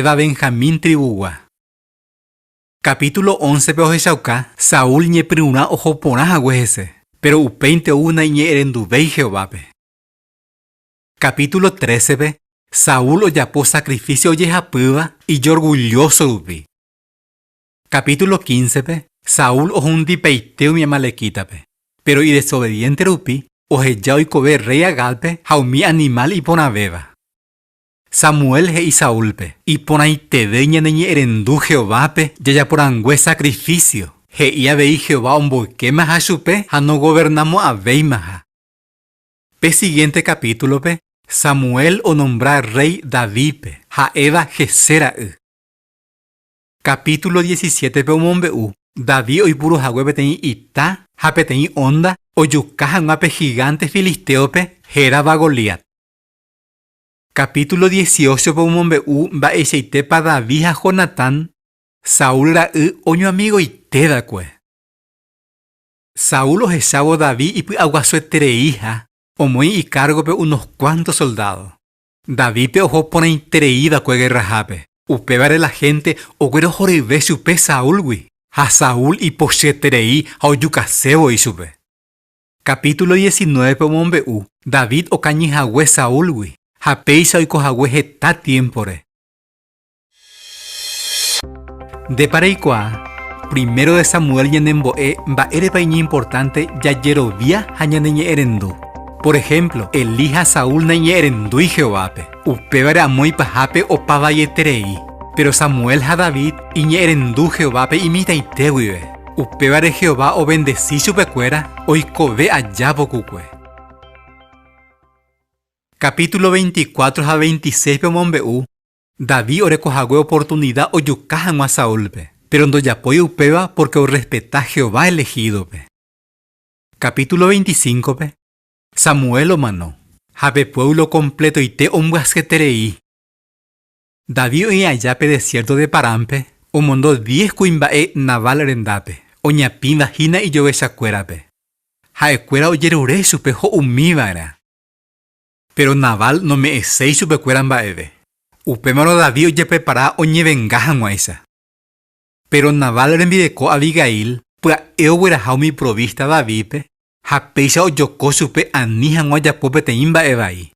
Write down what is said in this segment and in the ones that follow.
Ha'éva Benjamín trivugua. Capítulo óncepe ohechauka Saúl ñepyrũrã oho porã hague hese, péro upéinte ou naiñe'ẽrenduvéi Jehovápe. Capítulo trécepe Saúl ojapo sakrifísio ojehapýva ijorgullóso rupi. Capítulo quíncepe Saúl ohundipaite umi amalekítape, péro idesobediénte rupi oheja oikove rréi Agágpe ha umi animál iporãvéva. Samuel he'i Saúlpe, Iporãiteve ñaneñe'ẽrendu Jehovápe jajaporangue sakrifísio. He'i avei Jehová omboykémaha chupe ha nogovernamo'ãvéimaha. Pe sigiénte kapítulope, Samuel onombra rréi Davídpe, ha'éva Jesé ra'y. Kapítulo diecisiétepe omombe'u David oipuru hague peteĩ ita ha peteĩ ónda ojuka hag̃ua pe higánte filistéope hérava Goliat. Capítulo dieciocho-pe omombe'u mba'eichaitépa David ha Jonatán, Saúl ra'y oñoamigoite va'ekue. Saúl ohechávo David ipy'aguasuetereiha, omoĩ ikárgope unos kuánto soldádo. Davídpe oho porãiterei va'ekue gerrahápe, upévare la hénte oguerohoryve chupe Saúlgui, ha Saúl ipochyeterei ha ojukase voi chupe. Capítulo diecinuévepe omombe'u David okañy hague Saúlgui ha péicha oiko hague heta tiémpore. Ndépa reikuaa? Primero de Samuel ñanembo'e mba'érepa iñimportánte jajerovia ha ñaneñe'ẽrendu. Por ehémplo, Elí ha Saúl naiñe'ẽrendúi Jehovápe, upévare amo ipahápe opa vaieterei. Péro Samuel ha David iñe'ẽrendu Jehovápe imitãite guive. Upévare Jehová ovendesi chupekuéra oikove aja pukukue. Capítulo 24 ha 26-pe omombe'u David oreko hague oportunida ojuka hag̃ua Saúlpe, péro ndojapói upéva pórke orrespeta Jehová elehídope. Capítulo 25-pe, Samuel omano, ha pe puévlo kompletoite ombyasyeterei. David oĩ aja pe desiérto de Paránpe, omondo diez kuimba'e Nabal rendápe, oñapĩva hína ijovechakuérape. Ha'ekuéra ojerure chupe ho'umi va'erã. Péro Nabal nome'ẽséi chupekuéra mba'eve. Upémarõ David ojeprepara oñevenga hag̃uáicha. Péro Nabal rembireko Abigail pya'e ogueraha umi provísta Davídpe ha péicha ojoko chupe ani hag̃ua ojapo peteĩ mba'e vai.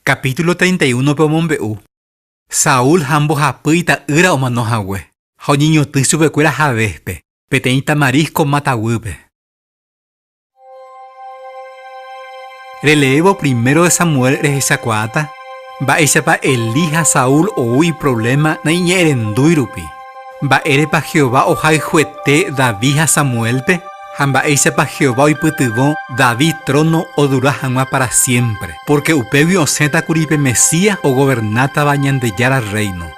Capítulo 31-pe omombe'u, Saúl ha mbohapy ita'ýra omano hague, ha oñeñotỹ chupekuéra Jabéspe, peteĩ tamarísko máta guýpe. Releévo Primero de Samuel rehechakuaáta mba'éichapa Elí ha Saúl ou iprovléma naiñe'ẽrendúi rupi, mba'érepa Jehová ohayhuete David ha Samuélpe, Ha mba'éichapa Jehová oipytyvõ David tróno odura hag̃ua pára siémpre, pórke upégui osẽta kuri pe Mesías ogovernátava Ñandejára Rréino.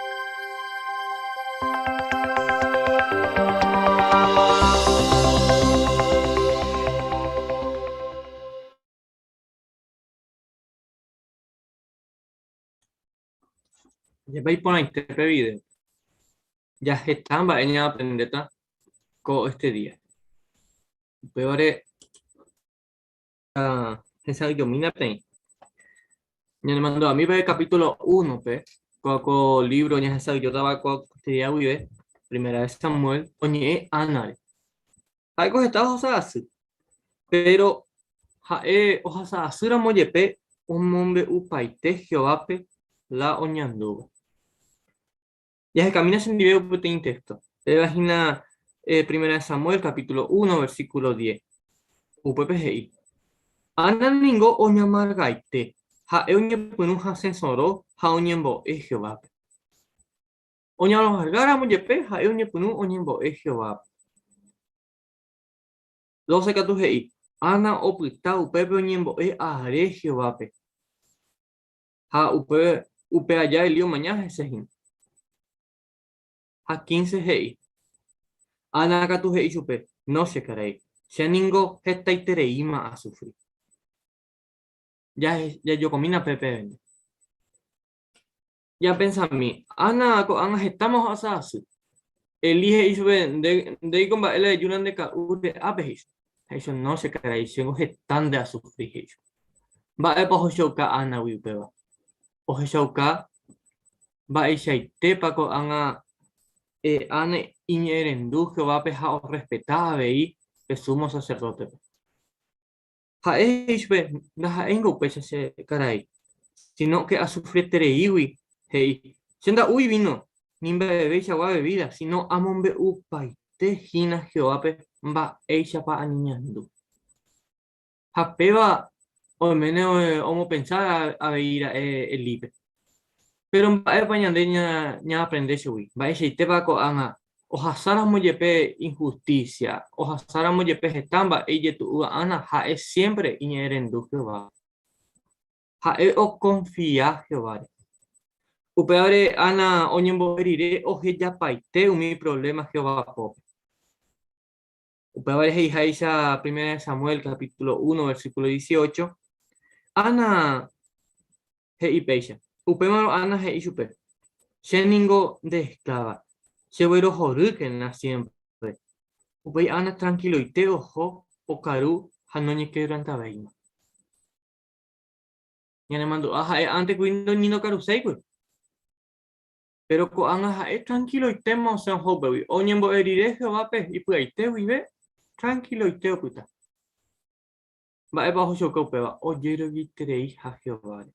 Ajépa iporãite pe video. Ja heta mba'e ñaaprendéta ko este día. Upévare hesa'ỹijomína peteĩ. Ñanemandu'ami pe capítulo 1-pe, ko ko libro ñahesa'ỹijótava ko este día guive, Primera de Samuel, oñe'ẽ Ánare. Ha'éko heta ohasa asy, péro ha'e ohasa asýramo jepe omombe'upaite Jehovápe la oñandúva. Jahekamína chendive peteĩ téxto. Péva hína Primera de Samuel capítulo 1 versículo 10. Upépe he'i, Ana ningo oñamargaite, ha'e oñepyrũ hasẽ soro ha oñembo'e Jehovápe. Oñamargáramo jepe ha'e oñepyrũ oñembo'e Jehovápe. 12 katu he'i, Ana opyta upépe oñembo'e are Jehovápe. Ha upe, upe aja Elí omaña hese hína. Ha 15 he'i, Ana katu he'i chupe, No che karai, che ningo hetaitereíma asufri. Ja, jajokomína pe peẽme. Ñapensami, Ana ko'ág̃a hetáma ohasa asy. Elí he'i chupe, Nde, ndéiko mba'e la ejúna nde ka'u re'ápe, he'i chupe. Ha he'i chupe, No che karai, chéngo heta nde asufri, he'i chupe. Mba'épa ohechauka Ánagui upéva? Ohechauka. Mba'eichaitépa ko'ág̃a Ana iñe'ẽrendu Jehovápe ha orrespeta avei pe súmo saserdótepe. Ha'e he'i chupe, Ndaha'éingo upéicha che karai, síno ke asufrietereígui, he'i, Che nda'úi víno, ni mba'eveichagua vevída, síno amombe'upaite hína Jehovápe mba'éichapa añeñandu. Ha péva oiméne omopensa avei ra'e Elípe. Péro mba'épa ñande ñaaprende chugui? Mba'eichaitépa ko'ág̃a ohasáramo jepe inhustísia, ohasáramo jepe heta mba'e ijetu'úva Ana, ha'e siémpre iñe'ẽrendu Jehovápe. Ha'e okonfia Jehováre. Upévare Ana oñembo'e rire ohejapaite umi provléma Jehová pópe. Upévare he'iháicha Primera de Samuel capítulo 1 versículo 18, Ana he'i péicha, Upémarõ Ana he'i chupe, Che ningo nde eskláva, cheguerohorýkena siémpre. Upéi Ana trankiloite oho okaru ha noñekevrantavéima. Ñanemandu'a ha'e ánte kuri noñindokaruséikuri. Péro ko'ág̃a ha'e trankiloitéma osẽ oho upégui. Oñembo'e rire Jehovápe ipy'aite guive, trankiloite opyta. Mba'épa ohechauka upéva? Ojeroviaitereiha Jehováre.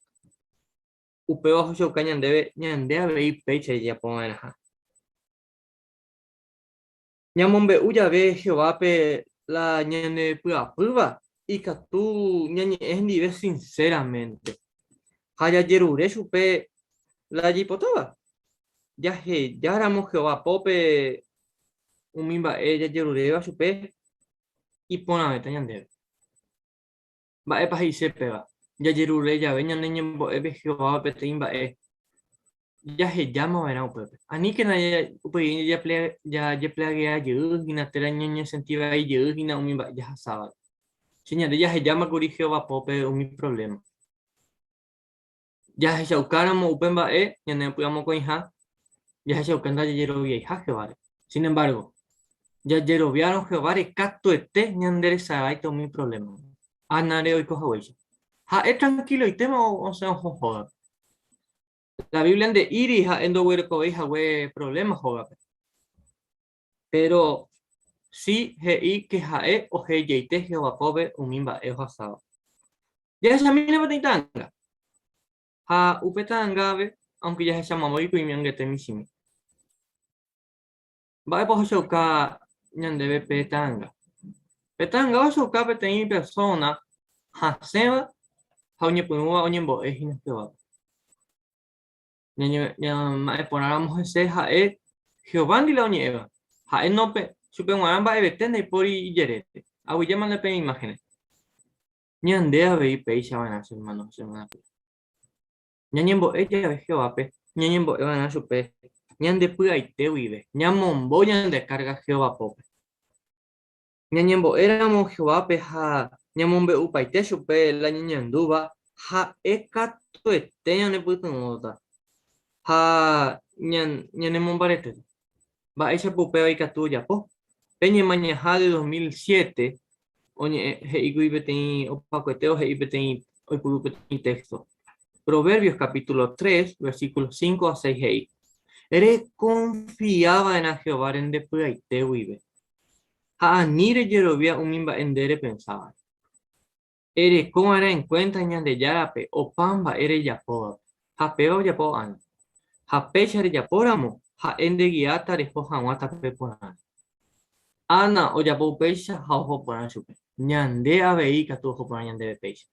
Upéva ohechauka ñandéve ñande avei péicha jajapo va'erãha. Ñamombe'u jave Jehovápe la ñanepy'apýva, ikatu ñañe'ẽ hendive sinséramente ha jajerure chupe la jaipotáva. Jahejáramo Jehová pópe umi mba'e jajeruréva chupe, iporãvéta ñandéve. Mba'épa he'ise péva? Jajerure jave ñane ñembo'épe Jehovápe peteĩ mba'e, jahejáma va'erã upépe. Aníkena upéi jajeplagea jey hína térã ñañesenti vai jey hína umi mba'e jahasávare. Che ñande jahejáma kuri Jehová pópe umi provléma. Jahechaukáramo upe mba'e ñanepy'amokõiha, jahechauka ndajajeroviaiha Jehováre. Sin embargo, jajeroviárõ Jehováre katuete ñanderesaráita umi provlémagui. Ánare oiko haguéicha. Ha'e trankiloitéma osẽ oho hógape. La Biblia nde'íri ha'e ndoguerekovéi hague provléma hógape. Péro si he'i ke ha'e ohejaite Jehová pópe umi mba'e ohasáva. Jahechamína peteĩ ta'anga. Ha upe ta'angápe, aunque jahechamavoi ko imiangete michĩmi. Mba'épa ohechauka ñandéve pe ta'anga? Pe ta'anga ohechauka peteĩ persóna hasẽva ha oñepyrũva oñembo'e hína Jehovápe. Ñama'ẽ porãramo hese ha'e Jehovándi la oñe'ẽva. Ha'e no pe chupe g̃uarã mba'evete ndaipóri ijerére. Aguyjéma nde pe imágenes. Ñande avei péicha va'erã che hermano ha che hermana-kuéra. Ñañembo'e jave Jehovápe, ñañembo'e va'erã chupe ñande py'aite guive, ñamombo ñande kárga Jehová pópe. Ñañembo'éramo Jehovápe ha ñamombe'upaite chupe la ñañandúva, ha'e katuete ñanepytyvõta ha ñanemombaretéta. Mba'éichapa upéva ikatu ojapo? Pe Ñemañaha de 2007 oñe'ẽ he'íkuri peteĩ opakuete ohe'i peteĩ oipuru peteĩ téxto. Proverbios capítulo 3, versículos 5 ha 6 he'i, Rekonfia va'erã Jehováre nde py'aite guive. Ha ani rejerovia umi mba'e nde repensávare. Ereko va'erã enkuénta Ñandejárape opa mba'e rejapóvape, ha péva ojapo Ana. Ha péicha rejapóramo, ha'e ndegiáta reho hag̃ua tape porãre. Ana ojapo upéicha ha oho porã chupe. Ñande avei ikatu oho porã ñandéve péicha.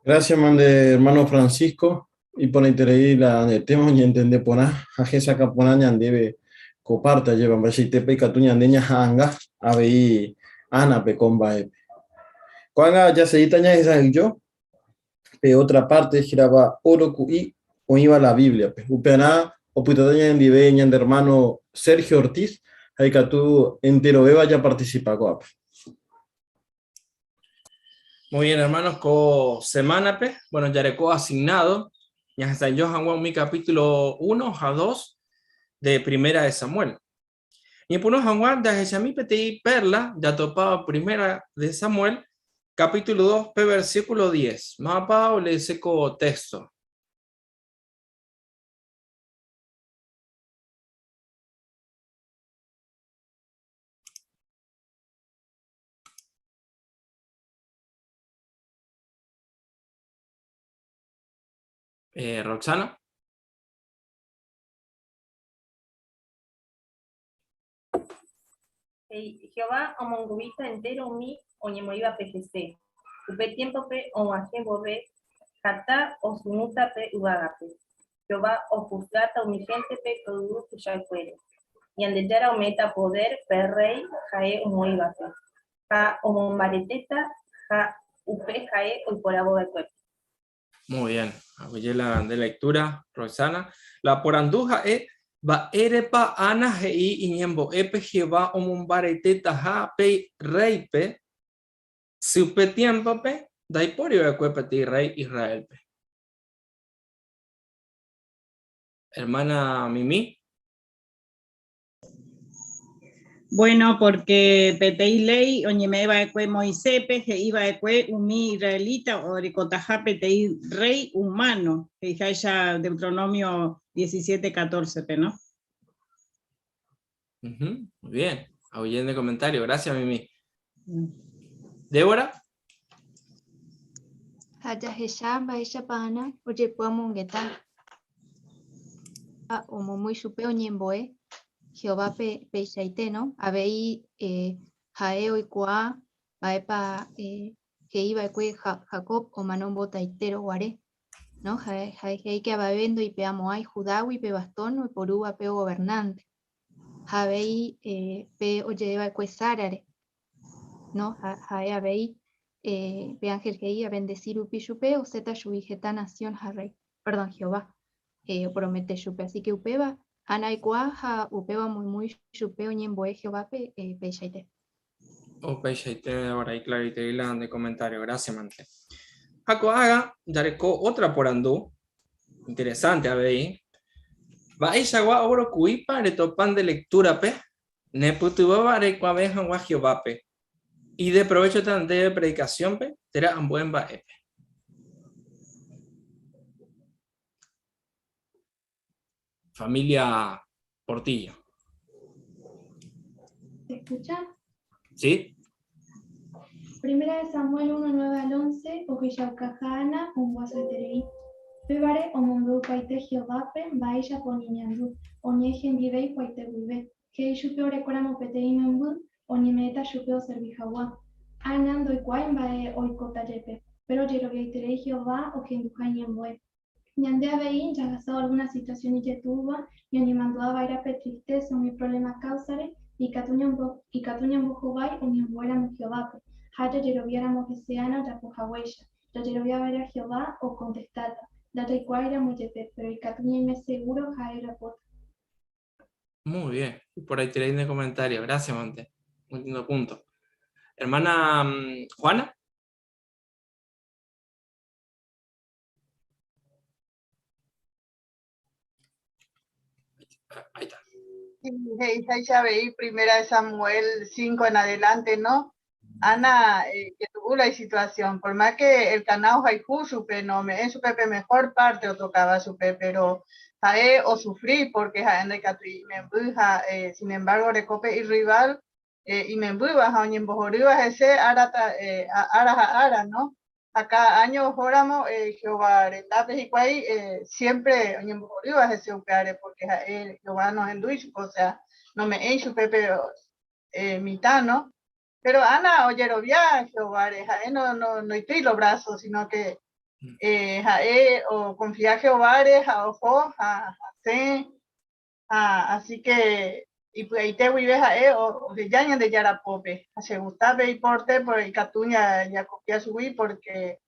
Gracias, mande hermano Francisco. Iporãiterei la tema oñentende porã ha hesakã porã ñandéve ko parte ajépa mba'eichaitépa ikatu ñande ñaha'anga avei Ánape ko mba'épe. Ko'ág̃a jaseíta ñahesa'ỹijo pe otra parte hérava Óro ku'i oĩva la Bíbliape. Upearã opytáta ñanendive ñande hermano Sergio Ortiz ha ikatu enterovéva japarticipa ko'ápe. Muy bien, hermanos, ko semánape, bueno, jareko asignado, ñahesa'ỹijo hag̃ua umi capítulo 1 ha 2 de Primera de Samuel. Ñepyrũ hag̃ua jahechami peteĩ perla jatopáva Primera de Samuel. Capítulo 2 pe versículo 10. Mávapa oleese ko texto? Eh, Roxana. He'i, Jehová omongu'íta entéro umi oñemoĩvape hese. Upe tiémpope og̃uahẽ vove, hatã osunúta pe yvágape. Jehová ohusgáta umi héntepe ko yvy tuichakuére. Ñandejára ome'ẽta podér pe rréi ha'e omoĩvape, ha omombaretéta ha upe ha'e oiporavo va'ekuépe. Muy bien, aguije la nde lectura, Roxana. La porandu ha'e, mba'érepa Ana he'i iñembo'épe Jehová omombaretétaha pe rréipe, si upe tiémpope ndaipóri va'ekue peteĩ rréi Israélpe? Hermana Mimi. Bueno, porque peteĩ léi oñeme'ẽ va'ekue Moisépe he'i va'ekue umi israelita orekotaha peteĩ rréi humano, he'iháicha Deuteronomio 17:14-pe, no? Ujú, muy bien. Aguije comentario. Gracias, Mimi. Débora. Ha jahecha mba'éichapa Ana ojepy'amongeta ha omomýi chupe oñembo'e Jehovápe peichaite, no? Avei ha'e oikuaa mba'épa he'i va'ekue Jacob omano mbotaitérõ guare, no? Ha'e he'i ke avave ndoipe'amo'ãi Judágui pe bastón oiporúva pe ogovernánte. Ha avei pe oje'e va'ekue Sárare, no? Ha'e avei pe ánhel he'i avendesi rupi chupe osẽta chugui heta nasión ha rréi. Perdón, Jehová opromete chupe. Así que upéva Ana oikuaa ha upéva omoimúi chupe oñembo'e Jehovápe peichaite. Upeichaite, Débora, iclaroiterei la nde comentario. Gracias, mante. Ha ko'ágã jareko otra porandu, interesante avei. Mba'eichagua ogueroku'ípa retopa nde lectura-pe nepytyvõva reikuaave hag̃ua Jehovápe? Ideprovéchota ndéve predikasiónpe térã ambue mba'épe. Familia Portillo. ¿Se escucha? Sí. Primera de Samuel 1, 9 al 11, ohechaukaha Ana omboasaiterei. Pévare omombe'upaite Jehovápe mba'éichapa oñeñandu, oñe'ẽ hendive ipuaite guive. He'i chupe orekóramo peteĩ memby, oñeme'ẽta chupe oservi hag̃ua. Ana ndoikuaái mba'e oikóta jepe, péro ojeroviaiterei Jehová ohenduha iñembo'e. Ñande avei jahasávo algúna situasión ijetu'úva, ñañemandu'a va'erã pe tristésa umi provléma káusare ikatu ñambohovái oñembo'éramo Jehovápe, ha jajeroviáramo hese Ana ojapo haguéicha. Jajerovia va'erã Jehová okontestáta, ndajaikuaáiramo jepe, péro ikatu ñaime segúro ha'e ojapóta. Muy bien, iporãiterei ne comentario, gracias mante. Muy lindo punto. Hermana Juana. Ahí está. He'iháicha avei Primera de Samuel 5 en adelante, ¿no? Ana, eh, que tuvo la situación, por más que Elcaná ohayhu chupe, no ome'ẽ chupe pe mejor parte otocaba chupe, pero ha'e osufri porque ha'e ndaikatúi imemby ha eh, sin embargo orekópe irrival eh, imembýva ha oñembohorýva hese ára, eh, ára ha ára, ¿no? Ha cada año ohóramo eh, Jehová rendápe hikuái eh, siempre oñembohorýva hese upeáre porque ha'e Jehová nohendúi chupe, o sea, nome'ẽi chupe pe eh, mitã, ¿no? Pero Ana ojerovia Jehováre, ha'e no, no, noitýi los brazos, sino que eh, ha'e oconfia Jehováre ha oho ha hasẽ, ha así que ipy'aite guive ha'e oheja Ñandejára pópe. Ha che gusta pe iporte, por ikatu ñakopia chugui porque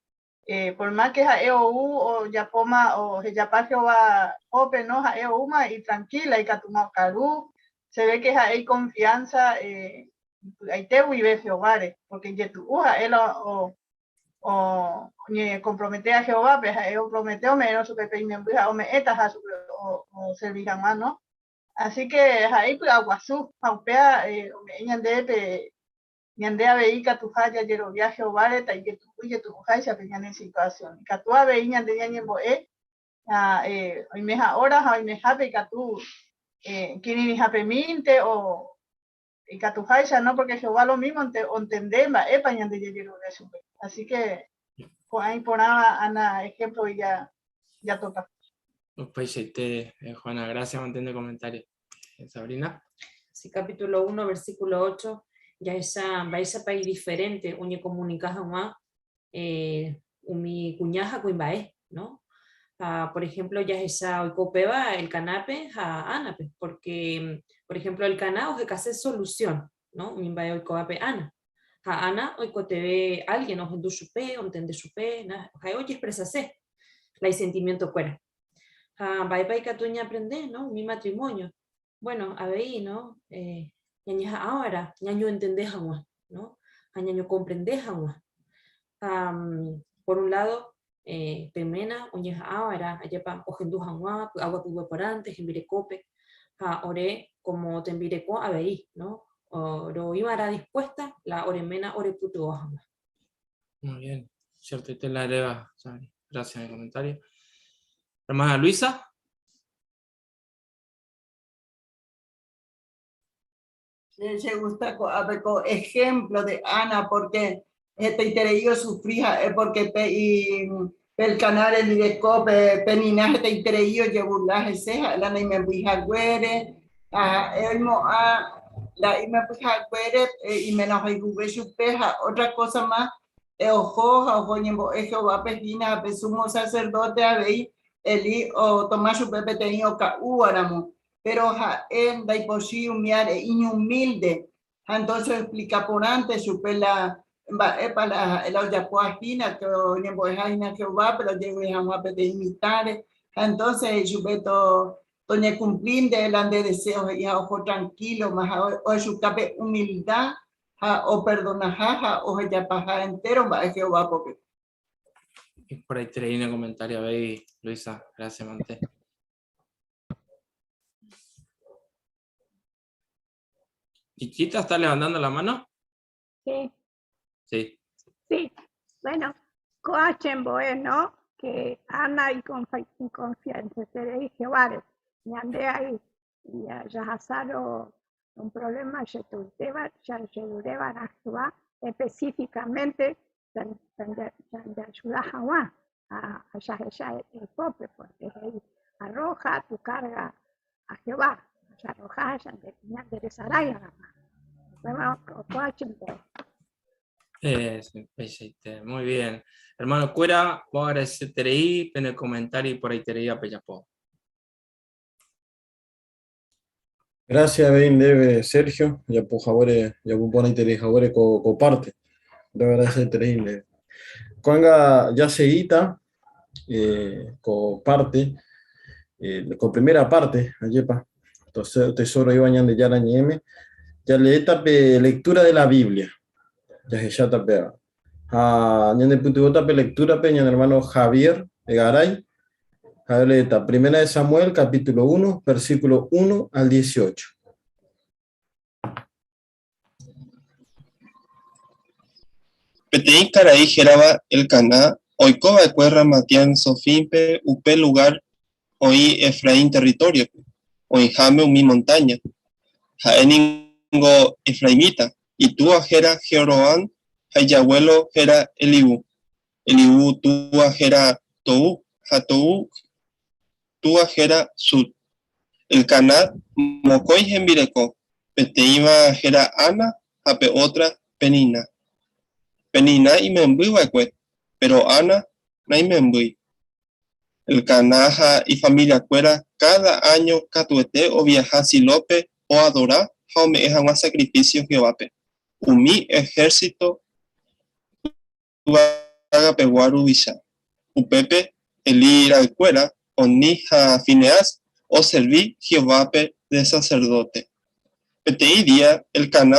eh, por más que ha'e ou ojapóma ohejapa Jehová pópe, no, ha'e oúma itranquila, ikatúma okaru, se ve que ha'e iconfianza eh, ipy'aite guive Jehováre, porque ijetu'u ha'e la o, o, oñecompromete a Jehovápe, ha'e opromete ome'ẽrõ chupe pe imemby ha ome'ẽtaha chupe oservi hag̃ua, no? Así que ha'e ipy'aguasu ha upéva eh, ome'ẽ ñandéve pe. Ñande avei ikatuha jajerovia Jehováre ta'ijetu'u ijetu'uháicha pe ñane situasión. Ikatu avei ñande ñañembo'e ha oimeha óra ha oimehápe ikatu kirirĩhapemínte o ikatuháicha, no, porque Jehová lo mímonte ontende mba'épa ñande jajerovia chupe. Así que ko'ã iporãva Ana ejemplo ya jatopa. Upeichaite, Juana, gracias, mantén el comentario. Sabrina. Sí, capítulo 1, versículo 8, jahecha mba'éichapa idiferente oñekomunika hag̃ua eh, umi kuña ha kuimba'e, no? Ha, por ejemplo, jahecha oiko upéva Elcanápe ha Ánape, porque, por ejemplo, Elcaná ohekase solución, no? Umi mba'e oikóvape Ana. Ha Ana oikotevẽ alguien ohendu chupe, ontende chupe, na, ha'e ojeexpresase la isentimientokuéra. Ha mba'épa ikatu ñaaprende, no? Umi matrimonio. Bueno, avei, no? Eh, ñañeha'ãva'erã ñañoentende hag̃ua, no? Ha ñañokomprende hag̃ua. Ha, por un lado, eh, pe ména oñeha'ãva'erã ajépa ohendu hag̃ua py'aguapyve porãnte hembirekópe, ha ore como tembireko avei, no? Roĩva'erã dispuesta la ore ména orepytyvõ hag̃ua. Muy bien, cierto, y te la eleva, Gracias en el comentario. Hermana Luisa. Che gusta ko'ápe ko ejemplo de Ana porque hetaiterei osufri ha'e porque pe i pe Elcaná rembireko pe Peniná hetaiterei ojeburla hese ha'e la naimembýi haguére ha ha'e oimo'ã la imemby haguére iména ohayhuve chupe ha otra cosa ma oho ha oho oñembo'e Jehovápe hína ha pe sumo sacerdote avei Elí otoma chupe peteĩ oka'úvaramo, péro ha'e ndaipochýi umi are iñumílde, ha entónse oexplika porãnte chupe la mba'épa la ha'e la ojapóva hína, ke oñembo'eha hína Jehovápe la ojerure hag̃ua peteĩ mitãre, ha entónse he'i chupe toñekumplínte la nde deséo he'i ha oho trankíloma ha ohechuka pe umilda ha operdonaha ha ohejapaha entéro mba'e Jehová pópe. Iporãiterei ne comentario avei, Luisa. Gracias, mante. Chichita está levantando la mano. Sí. Sí. Sí. Bueno, ko'a chembo'e, no? Que Ana iconfianteterei Jehováre. Ñande ahí jahasárõ un problema chetuitéva, jajeruréva'erã Jehová específicamente ñandeayuda hag̃ua ha jahecha ipópe, porque he'i arroja tu carga a Jehová, jarroja ñanderesarái hag̃ua. Upéva ko'a chembo'e. Peichaite, muy bien. Hermano kuéra, poagradecerei pene comentario iporãiterei apejapo. Gracias avei ndéve Sergio, japu haguére, japu porãiterei haguére ko, ko parte. Roagradeceterei ndéve. Ko'ág̃a jaseguíta eh, ko parte, eh, ko primera parte, ajépa, tesoro oĩva Ñandejára Ñe'ẽme, jaleéta pe lectura de la Biblia, jahecháta péva. Ha ñanepytyvõta pe lectura-pe ñane hermano Javier Garay, ha'e oleéta Primera de Samuel, capítulo 1, versículo 1 al 18. Peteĩ karai hérava Elcaná oiko va'ekue Ramatián-Sofímpe upe lugár oĩ Efraín territóriope, oĩháme umi montáña. Ha'e ningo efraimíta, itúa héra Jeroham ha ijavuélo héra Eliú. Eliú túa héra Toú ha Toú túa héra Sud. Elcaná mokõi hembireko, peteĩva héra Ana ha pe ótra Peniná. Peniná imemby va'ekue, péro Ana naimembýi. Elcaná ha ifamiliakuéra káda áño katuete oviaha Silópe oadora ha ome'ẽ hag̃ua sakrifísio Jehovápe, umi ehérsito yvagapegua ruvicha. Upépe Elí ra'ykuéra, Ofní ha Finehás, oservi Jehovápe de saserdóte. Peteĩ día, Elcaná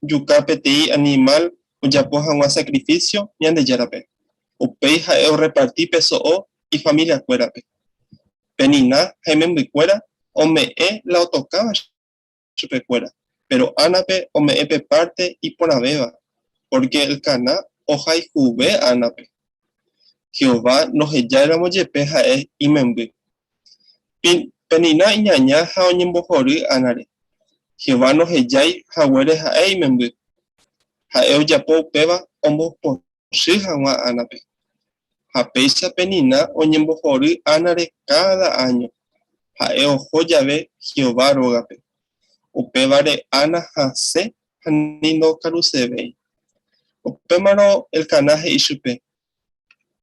ojuka peteĩ animál ojapo hag̃ua sakrifísio Ñandejárape. Upéi ha'e orreparti pe so'o ifamiliakuérape. Peniná ha imembykuéra ome'ẽ la otokáva chupekuéra. Péro Ánape ome'ẽ pe párte iporãvéva, pórke Elcaná ohayhuve Ánape. Jehová ndohejáiramo jepe ha'e imemby. Peniná iñaña ha oñembohory Ánare, Jehová ndohejái haguére ha'e imemby. Ha'e ojapo upéva ombopochy hag̃ua Ánape. Ha péicha Peniná oñembohory Ánare káda áño, ha'e oho jave Jehová rógape. Upévare Ana hasẽ ha ni ndokarusevéi. Upémarõ Elcaná he'i chupe,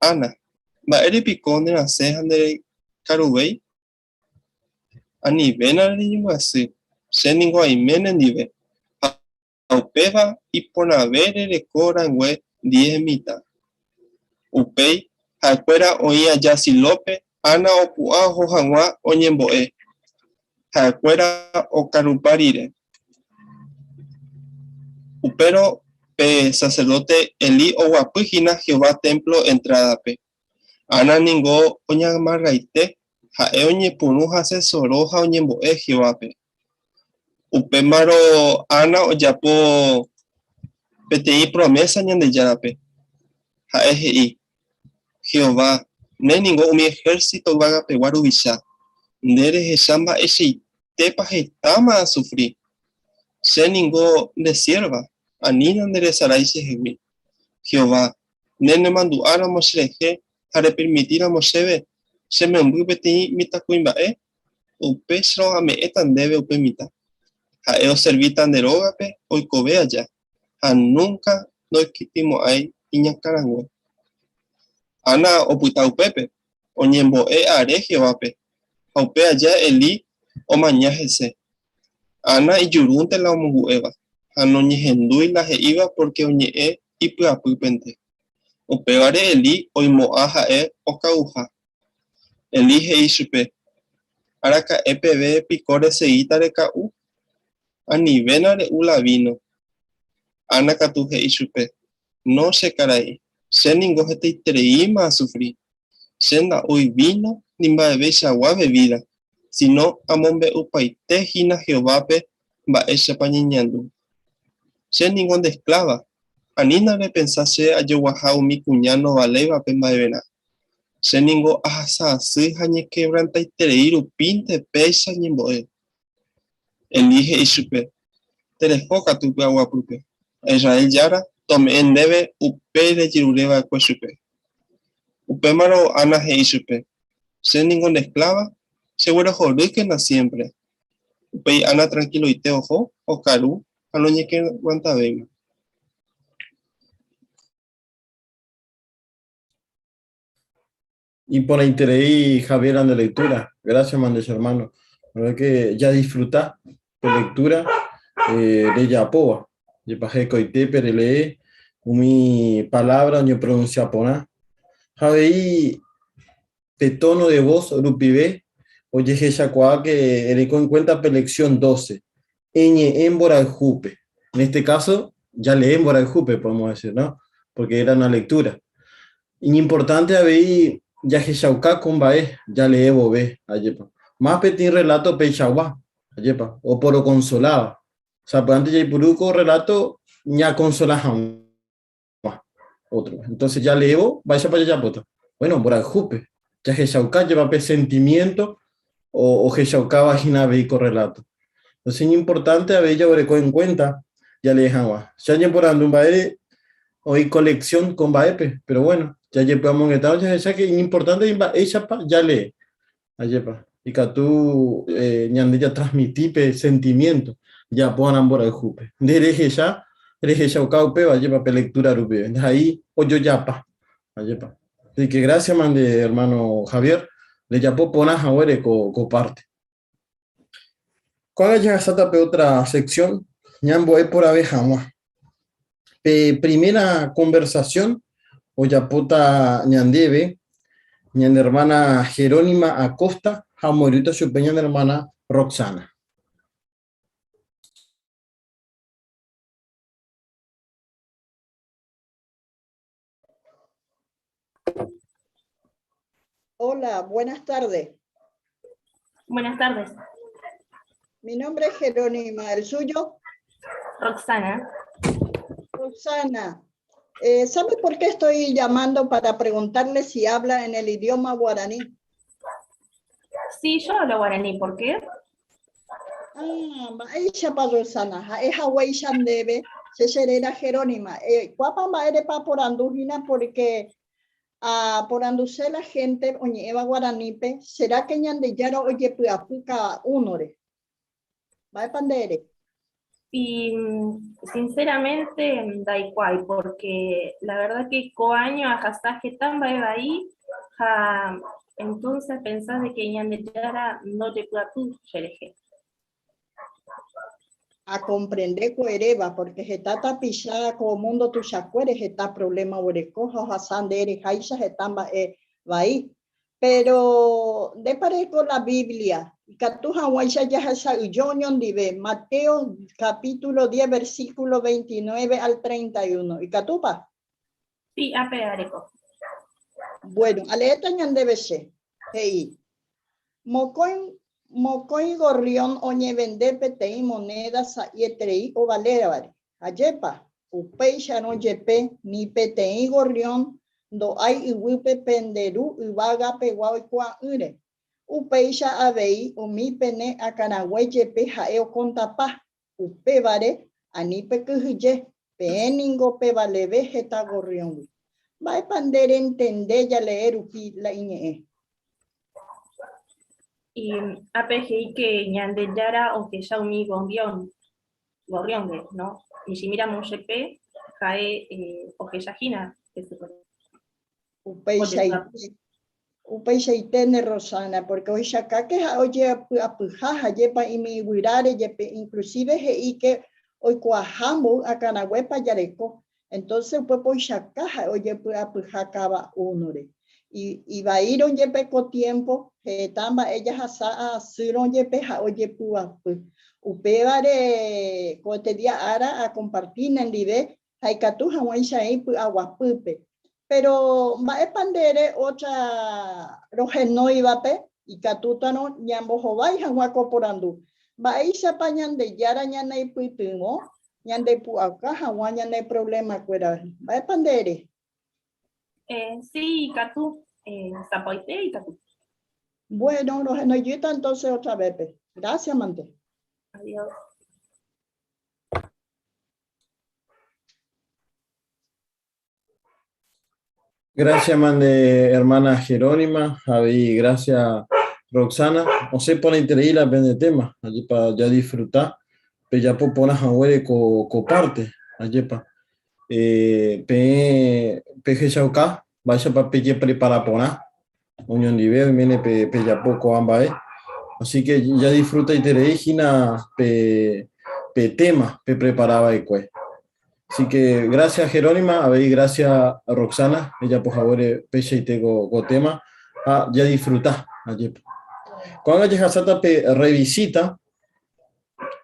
Ana, mba'ére piko nerasẽ ha nderekaruvéi? Anivéna reñembyasy, che ningo aime nendive, ha upéva iporãve rereko rangue diez mitã. Upéi, ha'ekuéra oĩ aja Silópe, Ana opu'ã oho hag̃ua oñembo'e, ha'ekuéra okarupa rire. Upérõ pe saserdóte Elí oguapy hína Jehová témplo entrádape. Ana ningo oñamargaite, ha'e oñepyrũ hasẽ soro ha oñembo'e Jehovápe. Upémarõ Ana ojapo peteĩ promésa Ñandejárape. Ha'e he'i, Jehová, nde ningo umi ehérsito yvagapegua ruvicha, nde rehecha mba'eichaitépa hetáma asufri. Che ningo nde siérva, anína nderesarái chehegui. Jehová, nde nemandu'áramo cherehe ha repermitíramo chéve che memby peteĩ mitãkuimba'e, upéicharõ ame'ẽta ndéve upe mitã. Ha'e oservíta nde rógape oikove aja, ha núnka ndoikytĩmo'ãi iñakãrangue. Ana opyta upépe, oñembo'e are Jehovápe, ha upe aja Elí omaña hese. Ana ijurúnte la omongu'éva, ha noñehendúi la he'íva pórke oñe'ẽ ipy'apýpente. Upévare Elí oimo'ã ha'e oka'uha. Elí he'i chupe, Araka'e peve piko resegíta reka'u? Anivéna re'u la víno. Ana katu he'i chupe, No che karai, che ningo hetaitereíma asufri. Che nda'úi víno ni mba'eveichagua vevída, síno amombe'upaite hína Jehovápe mba'éichapa añeñandu. Che ningo nde eskláva, anína repensa che ajoguaha umi kuña ndovaléivape mba'everã. Che ningo ahasa asy ha añekevrantaiterei rupínte péicha añembo'e. Elí he'i chupe, Tereho katu py'aguapýpe, ha Israel Jára tome'ẽ ndéve upe rejerure va'ekue chupe. Upémarõ Ana he'i chupe, Che ningo nde eskláva, cheguerohorýkena siémpre. Upéi Ana trankiloite oho, okaru ha noñekeguantavéima. Iporãiterei Javier ande lectura. Gracias, mande che hermano. La verdad que ya disfruta pe lectura eh, rejapóva. Jepa hekoitépe relee umi palabra oñepronuncia porã. Ha avei pe tono de voz rupive ojehechakuaa que ereko en cuenta pe lección 12. Eñe'ẽ mborayhúpe. En este caso, ya leé mborayhúpe, podemos decir, ¿no? Porque era una lectura. Iñimportánte avei jahechauka ko mba'e jalee vove, ajépa. Más peteĩ rreláto peichagua, ajépa, oporokonsoláva. Sapy'ánte jaipuru ko rreláto ñakonsola hag̃ua ótrope. Entonces jaleévo, mba'éichapa jajapóta? Bueno, mborayhúpe, jahechauka jepa pe sentimiénto ohechaukáva hína avei ko rreláto. Entonces iñimportánte avei jaguereko en kuénta jalee hag̃ua. Che añeporandu mba'ére oĩ colección ko mba'épe, pero bueno, jajepy'amongetávo jahecha que iñimportante mba'éichapa jalee. Ajépa, ikatu eh, ñande jatransmiti pe sentimiento japo'arã mborayhúpe. Nde rehecha, rehechauka upéva, ajépa, pe lectura rupive. Ndaha'éi ojojapa, ajépa. Así que gracias, mande, hermano Javier, rejapo porã haguére ko, ko parte. Ko'ág̃a jahasáta pe otra sección ñambo'e porãve hag̃ua. Pe primera conversación ojapóta ñandéve ñane hermana Jerónima Acosta ha omoirũta chupe ñane hermana Roxana. Hola, buenas tardes. Buenas tardes. Mi nombre es Jerónima, ¿el suyo? Roxana. Roxana, eh, ¿sabe por qué estoy llamando para preguntarle si habla en el idioma guaraní? Sí, yo hablo guaraní, ¿por qué? Ah, mba'éichapa Roxana, ha'e haguéicha ndéve che cheréra Jerónima. Eh, kuápa mba'érepa aporandu hína porque aporanduse la gente oñe'ẽva guaranípe, será que Ñandejára ojepy'apy cada únore? Mba'épa nde ere? Y sinceramente ndaikuaái porque la verdad que ko año ahasa heta mba'e vai ha entonces apensa de que Ñandejára ndojepy'apy cherehe. Akomprende ko eréva, porque heta tapicha ko mundo tuichakuére heta problema oguereko ha ohasa nde ereháicha heta mba'e vai. Péro ndépa reko la Biblia ikatu hag̃uáicha jahecha'ỹijo oñondive Mateo capítulo 10 versículo 29 al 31. Ikatúpa? Sí, ápe areko. Bueno, aleéta ñandéve che. He'i, Mokõi, mokõi gorrión oñevende peteĩ monéda sa'ieterei ovalévare. Ajépa, upéicharõ jepe ni peteĩ gorrión ndo'ái yvýpe pende Ru yvága pegua oikuaa'ỹre. Upéicha avei umi pene akãrague jepe ha'e okontapa. Upévare, ani pekyhyje, peẽ ningo pevaleve heta gorrióngui. Mba'épa nde rentende jalee rupi la iñe'ẽ? Ápe he'i ke Ñandejára ohecha umi gorrión, gorrión-re, no? Michĩmíramo jepe ha'e ohecha hína hesekuéra. Upeichaite, upeichaite ne Rosana, porque ohechakáke ha'e ojeapy'apyha ha jepa imi yvyráre jepe, inclusive he'íke oikuaaha mboy akãraguépa jareko, entonces upépe oichaka ha'e ojepy'apyha káva únore. Ivaírõ jepe ko tiempo, heta mba'e jahasa asýrõ jepe ha'e ojepy'apy. Upévare ko este día ára akomparti nendive ha ikatu hag̃uáicha aĩ py'aguapýpe. Péro mba'épa nde ere ótra rohenóivape ikatútarõ ñambohovái hag̃ua ko porandu, Mba'éichapa Ñandejára ñaneipytyvõ ñandepu'aka hag̃ua ñane provlemakuérare? Mba'épa nde ere? Sí, ikatu. Sapoite ikatu. Bueno, rohenoijýta entonces otra vez-pe. Gracias mante. Adiós. Gracias, mande hermana Jerónima, Javi, gracias, Roxana. Osẽ porãiterei la pende tema, ajépa ya disfruta, pejapo porã haguére ko, ko parte, ajépa. Eh, peẽ pehechauka mba'éichapa pejeprepara porã oñondive oiméne pe, pejapo ko'ã mba'e. Así que ya disfrutaiterei hína pe, pe tema peprepara va'ekue. Así que gracias Jerónima, avei gracias Roxana, ejapo haguére peichaite ko, ko tema ha jadisfruta, ajépa. Ko'ág̃a jahasáta pe revisita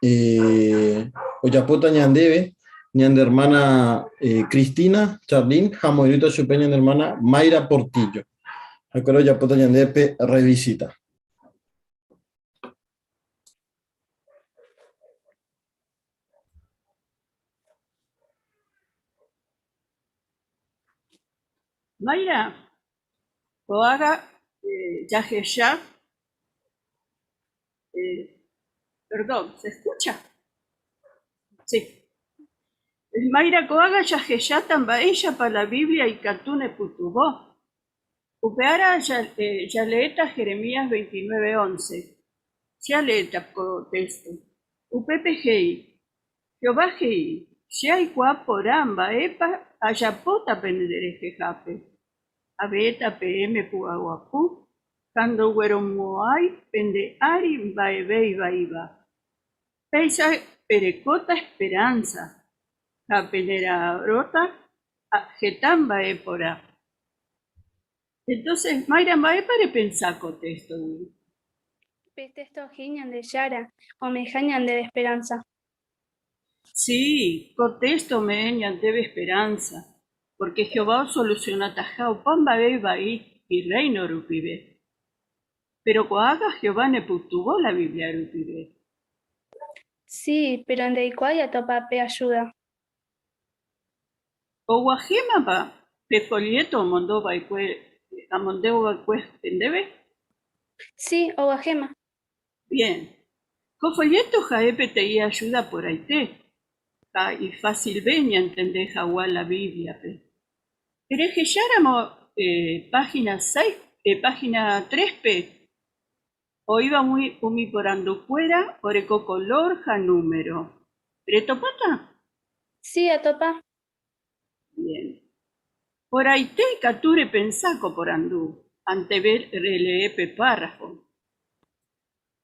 eh, ojapóta ñandéve ñande hermana eh, Cristina Charlín ha moirũta chupe ñande hermana Mayra Portillo. Ha'ekuéra ojapóta ñandéve pe revisita. Mayra, ko'ág̃a jahecha, perdón, se escucha? Sí. Mayra, ko'ág̃a jahecháta mba'éichapa la Biblia ikatu nepytyvõ. Upe ára jaleéta Jeremías 29, 11. Che aleéta ko téxto. Upépe he'i, Jehová he'i, Che aikuaa porã mba'épa ajapóta penderehehápe. Ave'ẽta peẽme py'aguapy ha ndogueromo'ãi pende ári mba'eve ivaíva. Péicha perekóta esperánsa ha penera'arõta heta mba'e porã. Entonces, Mayra, mba'épa repensa ko téxtogui? Pe téxto he'i Ñandejára ome'ẽha ñandéve esperánsa. Sí, ko téxto ome'ẽ ñandéve esperánsa, pórke Jehová osolusionataha opa mba'e ivai Irréino rupive. Péro ko'ág̃a Jehová nepytyvõ la Biblia rupive. Sí, péro ndaikuaái atopa pe ajúda. Oguahẽmapa pe folléto omondo va'ekue amondévo va'ekue ndéve? Sí, oguahẽma. Bien. Ko folléto ha'e peteĩ ajúda porãite ha ifasilve ñantende hag̃ua la Bíbliape. Rehecháramo páhina seis, páhina tres-pe Oĩva umi porandukuéra oreko kolór ha número. Retopáta? Sí, atopa. Bien. Porãite ikatu repensa ko porandu, anteve relee pe párrafo.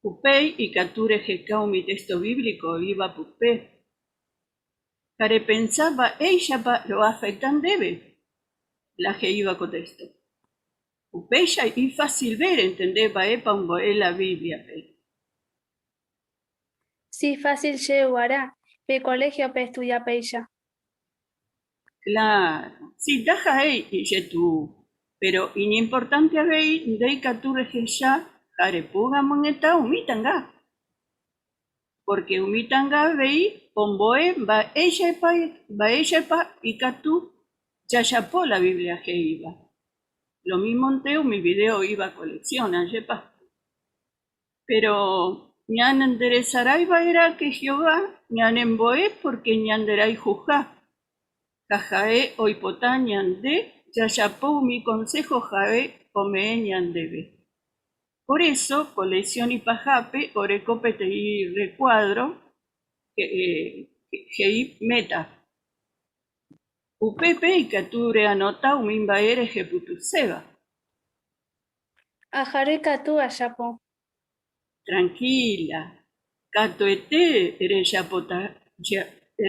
Upéi ikatu reheka umi téxto bíblico oĩva pype. Ha repensa mba'éichapa roafekta ndéve la he'íva ko téxto. Upéicha ifasilve rentende mba'épa ombo'e la Bíbliape. Si fásil chéve guarã, pe koléhiope estudia péicha. Kláro, si ndaha'éi ijetu'u, péro iñimportánte avei nde ikatu rehecha ha repy'amongeta umi tanga. Pórke umi tanga avei ombo'e mba'éichapa ikatu jajapo la Biblia he'íva. Lomímonte umi vidéo oĩva ko leksión, ajépa? Péro ñanderesarái va'erã ke Jehová ñanembo'e pórke ñanderayhuha, ha ha'e oipota ñande jajapo umi konsého ha'e ome'ẽ ñandéve. Por eso, ko leksión ipahápe oreko peteĩ rrekuádro he'i méta. Upépe ikatu reanota umi mba'e rehepytuséva. Ajarýi katu ajapo. Tranquila, katuete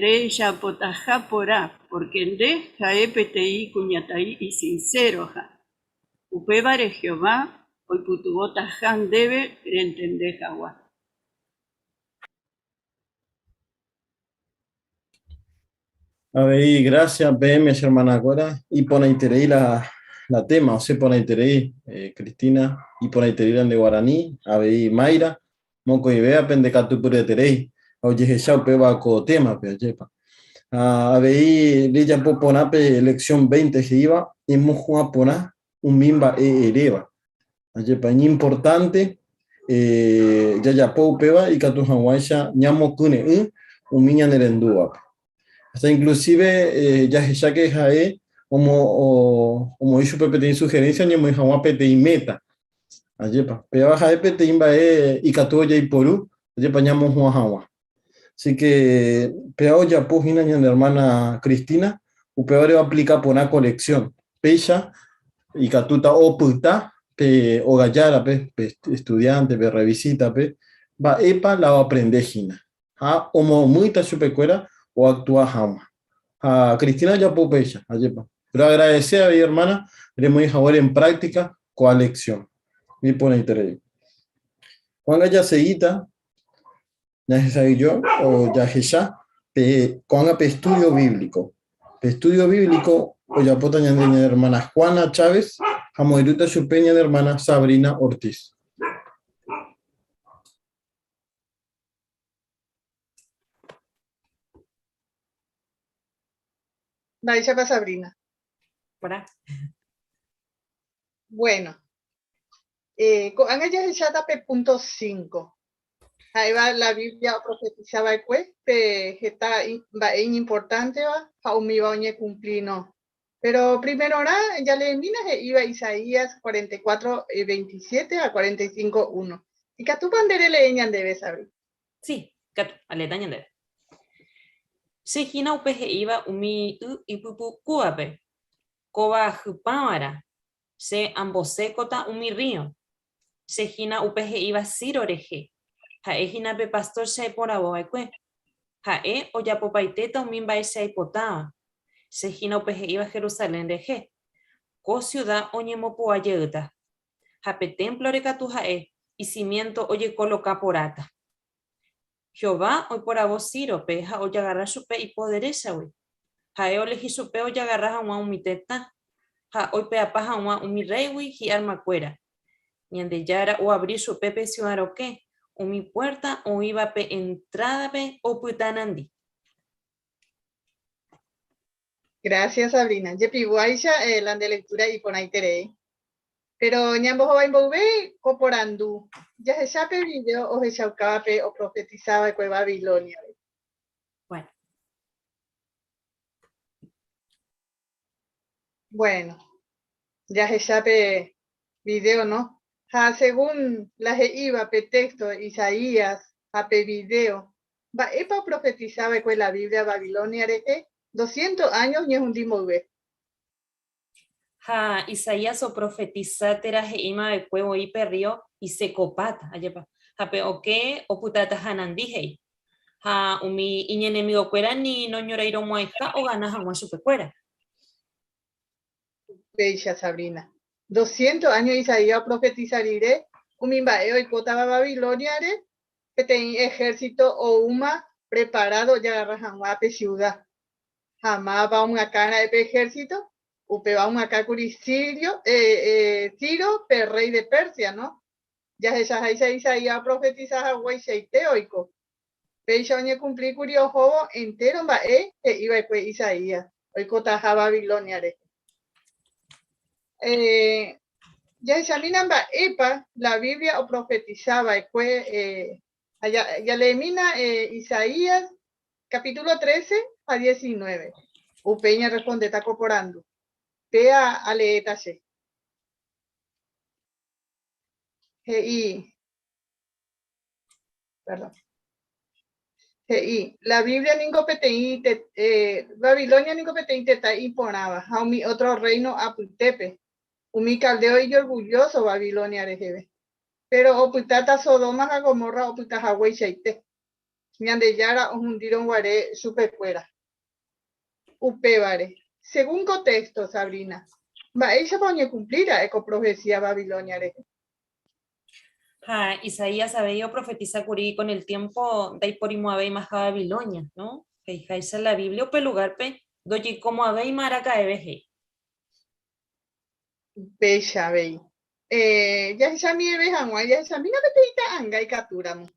rejapotaha porã pórke nde ha'e peteĩ kuñataĩ isinséroha. Upévare Jehová oipytyvõtaha ndéve rentende hag̃ua. Avei gracias peẽme che hermanakuéra, iporãiterei la, la tema, osẽ porãiterei eh, Cristina, iporãiterei la nde guarani, avei Mayra, mokõivéva pende katupyryeterei, ha ojehecha upéva ko témape, ajépa. Ha avei rejapo porã pe lección 20 he'íva, emohu'ã porã umi mba'e eréva. Ajépa iñimportánte jajapo upéva ikatu hag̃uáicha ñamokyre'ỹ umi ñanerendúvape. Hasta inclusive jahecha ke ha'e omoĩ chupe peteĩ sugerencia oñemoĩ hag̃ua peteĩ meta. Ajépa, péva ha'e peteĩ mba'e ikatu ojeiporu, ajépa ñamohu'ã hag̃ua. Así que péva ojapo hína ñane hermana Cristina, upévare oaplika porã ko lección. Péicha ikatúta opyta pe ogajárape, pe estudiante, pe revisítape, mba'épa la oaprende hína. Ha omomýita chupekuéra oactua hag̃ua. Ha Cristina ojapo upéicha, ajépa. Roagradece avei hermana remoĩ haguére en práctica ko'ã lección. Iporãiterei. Ko'ág̃a jasegíta Ñahesa'ỹijo o jahecha pe ko'ág̃a pe estudio bíblico. Pe estudio bíblico ojapóta ñande ñane hermana Juana Chávez ha moirũta chupe ñane hermana Sabrina Ortiz. Mba'éichapa Sabrina? Porã. Bueno, eh, ko'ág̃a jahecháta pe punto 5. Ha'éva la Biblia oprofetisa va'ekue pe heta mba'e iñimportánteva ha umíva oñekumpli no. Péro primerorã jaleemína he'íva Isaías 44, 27 ha 45, 1. Ikatúpa nde relee ñandéve, Sabri? Sí, katu, aleéta ñandéve. Che hína upe he'íva umi y ipypukúvape, kóva hypãva'erã, che ambosékota umi rrío. Che hína upe he'íva Ciro rehe, ha'e hína pe pastór che aiporavo va'ekue. Ha'e ojapopaitéta umi mba'e che aipotáva. Che hína upe he'íva Jerusalén rehe, Ko siuda oñemopu'ã jeýta, ha pe témplore katu ha'e isimiénto ojekoloka porãta. Jehová oiporavo Círope ha ojagarra chupe ipo deréchagui. Ha'e olehi chupe ojagarra hag̃ua umi tetã, ha oipe'apa hag̃ua umi rréigui hi'armakuéra. Ñandejára oavri chupe pe siuda rokẽ, Umi puérta oĩva pe entrádape opyta nandi. Gracias, Sabrina. Jepiguáicha la nde lectura iporãiterei. Pero ñambohovái mboyve ko porandu, jahecha pe video ohechaukáva pe oprofetisava'ekue Babilóniare. Bueno. Bueno, jahecha pe video, no? Ha según la he'íva pe texto Isaías ha pe video, mba'épa oprofetisava'ekue la Biblia Babilonia rehe doscientos años ñehundi mboyve? Ha Isaías oprofetisa térã he'íma va'ekue voi pe rrío isekopáta, ajépa? Ha pe okẽ opytátaha nandi he'i. Ha umi iñenemigokuéra ni noñorairõmo'ãiha ogana hag̃ua chupekuéra. Upéicha, Sabrina. Doscientos áño Isaías oprofetisa rire umi mba'e oikótava Babilóniare, peteĩ ehérsito oúma preparádo ojagarra hag̃ua pe siuda. Ha mávapa omyakãra'e pe ehérsito? Upéva omyakãkuri Sirio, Ciro, pe rréi de Persia, no? Jahechaháicha Isaías oprofetisa hagueichaite oiko. Péicha oñekumplíkuri ohóvo entéro mba'e he'iva'ekue Isaías oikotaha Babilonia rehe. Jahechamína mba'épa la Biblia oprofetisa va'ekue ha jaleemína Isaías capítulo 13 ha 19. Upéi ñarrespondéta ko porandu. Péa aleéta che. He'i, perdón. He'i, la Biblia ningo peteĩ, Babilonia ningo peteĩ tetã iporãva ha umi ótro rréino apytépe, umi caldeo ijorgullóso Babilonia reheve. Péro opytáta Sodoma ha Gomorra opyta hagueichaite, Ñandejára ohundírõ guare chupekuéra. Upévare, según ko téxto, Sabrina, mba'éichapa oñekumpli ra'e ko profesía Babilonia rehe? Ha Isaías avei oprofetisa kuri kon el tiémpo ndaiporimo'ãveimaha Babilonia, no? He'iháicha la Biblia upe lugárpe ndojeikomo'ãvéima araka'eve he'i. Upéicha avei. Jahechamieve hag̃ua, jahechamína peteĩ ta'anga ikatúramo.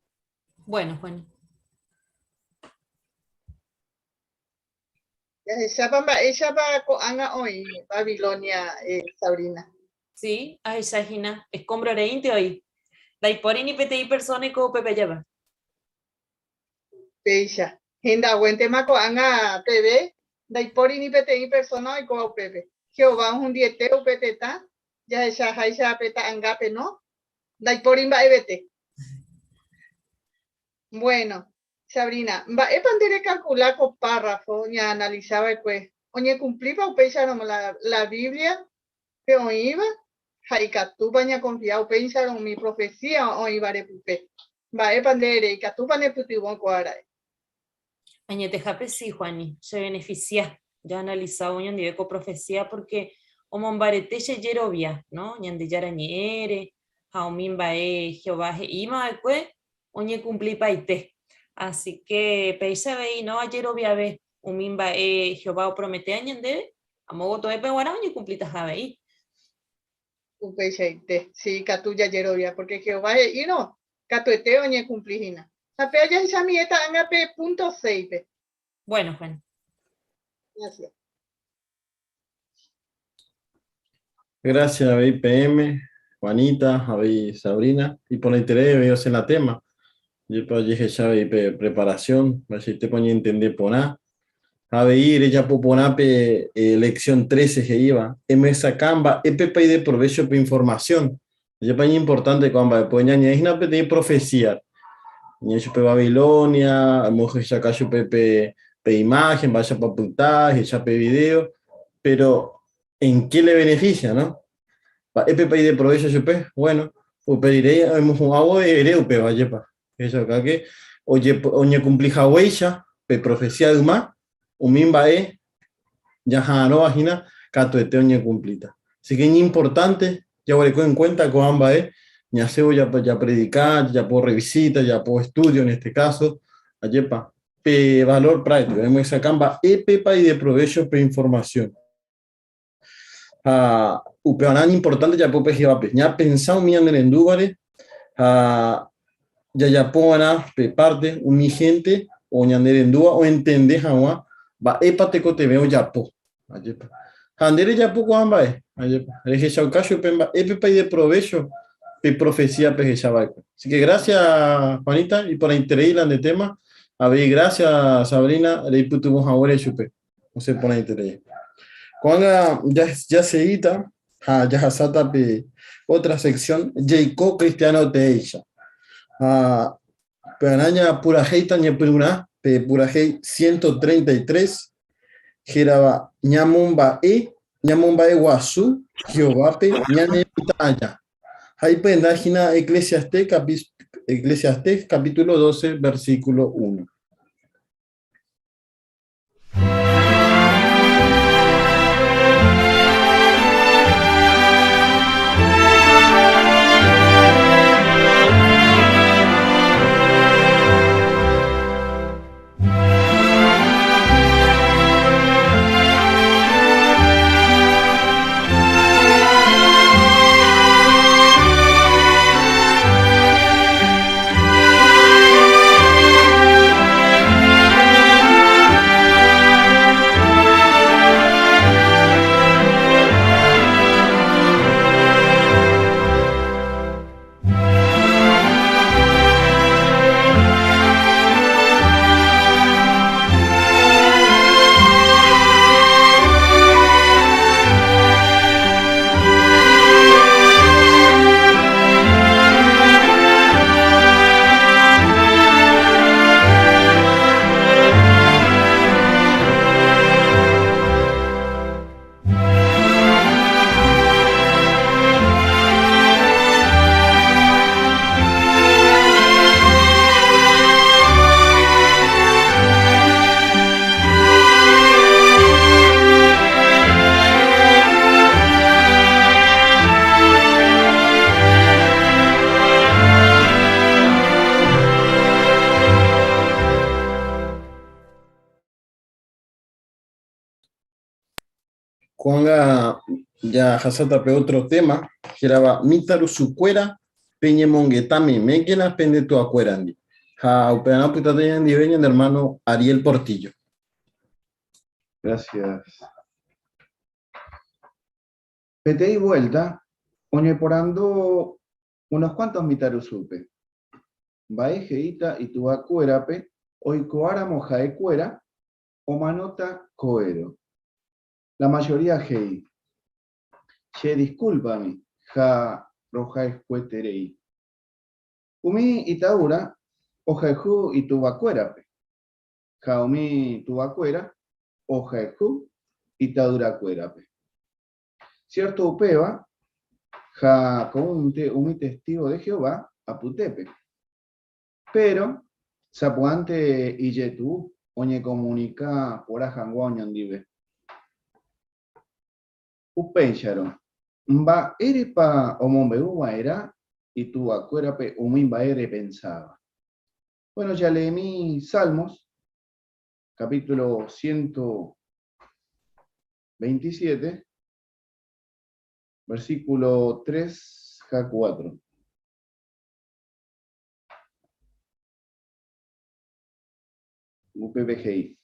Bueno, Juani. Jahechápa mba'éichapa ko'ág̃a oĩ Babilonia, Sabrina. Sí, ahecha hína, escombro reínte oĩ. Ndaipóri ni peteĩ persona oiko upépe ajépa. Upéicha, hendaguéntema ko'ág̃a peve ndaipóri ni peteĩ persona oikóva upépe. Jehová ohundiete upe tetã, jahechaháicha pe ta'angápe, no? Ndaipóri mba'evete. Bueno, Sabrina, mba'épa nde rekalkula ko párrafo ñaanalisa va'ekue? Oñekumplípa upéicharõ la Biblia pe oĩva ha ikatúpa ñakonfia upéicharõ umi profesía oĩvare pype? Mba'épa nde ere, ikatúpa nepytyvõ ko ára'e? Añetehápe si, Juani, chevenefisia jaanalisávo oñondive ko profesía pórke omombarete che jerovia, no, Ñandejára Ñe'ẽre ha umi mba'e Jehová he'íma va'ekue oñekumplipaite. Así ke péicha avei no ajeroviave umi mba'e Jehová oprometéva ñandéve, amo gotovépe g̃uarã oñekumplitaha avei. Upeichaite, si ikatu jajerovia, pórke Jehová he'írõ katuete oñekumpli hína. Ha péva jahechamive ta'anga pe púnto séipe. Bueno, Juan. Gracias. Gracias avei peẽme, Juanita, avei Sabrina. Iporãiterei avei osẽ la tema. Jepe ojehecha avei pe preparación, mba'eichaitépa oñentende porã. Ha avei rejapo porã pe lección 13 he'íva, emyesakã mba'épepa ideprovécho pe información. Ajépa iñimportánte ko'ã mba'e, pórke ñañe'ẽ hína peteĩ profesía. Ñañe'ẽ chupe Babilonia, omohechauka chupe pe, pe imáhen, mba'éichapa opyta, ehecha pe vidéo, péro en qué le beneficia, no? Mba'épepa ideprovécho chupe? Bueno, upe rire omohu'ãvo ere upéva, ajépa? Ehechauka ke oñekumpli haguéicha pe profesía yma, umi mba'e jaha'arõva hína katuete oñekumplíta. Así ke iñimportánte jaguereko en kuénta ko'ã mba'e ñasẽvo japredika, jajapo rrevisíta, jajapo estúdio en este káso, ajépa pe valór práktiko, emyesakã mba'épepa ideprovécho pe informasión. Ha upevarã iñimportánte jajapo pe Jehovápe, ñapensa umi ñanerendúvare ha. jajapo va'erã pe parte umi hénte o ñane rendúva oentende hag̃ua mba'épa tekotevẽ ojapo. Ajépa. Ha nde rejapo ko'ã mba'e, ajépa. Rehechauka chupe mba'épepa ideprovécho pe profesía pehecha va'ekue. Así que gracias, Juanita, iporãiterei la nde tema. Avei gracias, Sabrina, reipytyvõ haguére chupe. Osẽ porãiterei. Ko'ág̃a jaseíta ha jahasáta pe otra sección, Jeiko cristiano teéicha. Ha pearã ñapurahéita ñepyrũrã pe purahéi 133, hérava Ñamomba'e, ñamomba'eguasu Jehovápe ñane mitã aja. Ha ipyenda hína Eclesiastés, Eclesiastés capítulo 12, versículo 1. Ko'ág̃a jahasáta pe ótro téma hérava Mitãrusukuéra peñemongeta memékena pende tuakuérandi. Ha upearã opytáta ñanendive ñane ermáno Ariel Portillo. Gracias. Peteĩ vuelta oñeporandu unos cuantos mitãrusúpe, mba'e he'íta ituvakuérape oikoáramo ha'ekuéra omanóta ko'ẽrõ. La mayoría he'i, Che discúlpami ha rohayhueterei. Umi ita'ýra ohayhu ituvakuérape, ha umi tuvakuéra ohayhu ita'yrakuérape. Cierto upéva, ha ko'ýnte umi testigo de Jehová apytépe. Péro sapy'ánte ijetu'u oñekomunika porã hag̃ua oñondive. Upéicharõ, mba'érepa omombe'u va'erã ituvakuérape umi mba'e repensáva? Bueno, jaleemi Salmos, capítulo 127, versículo 3 ha 4. Upépe he'i,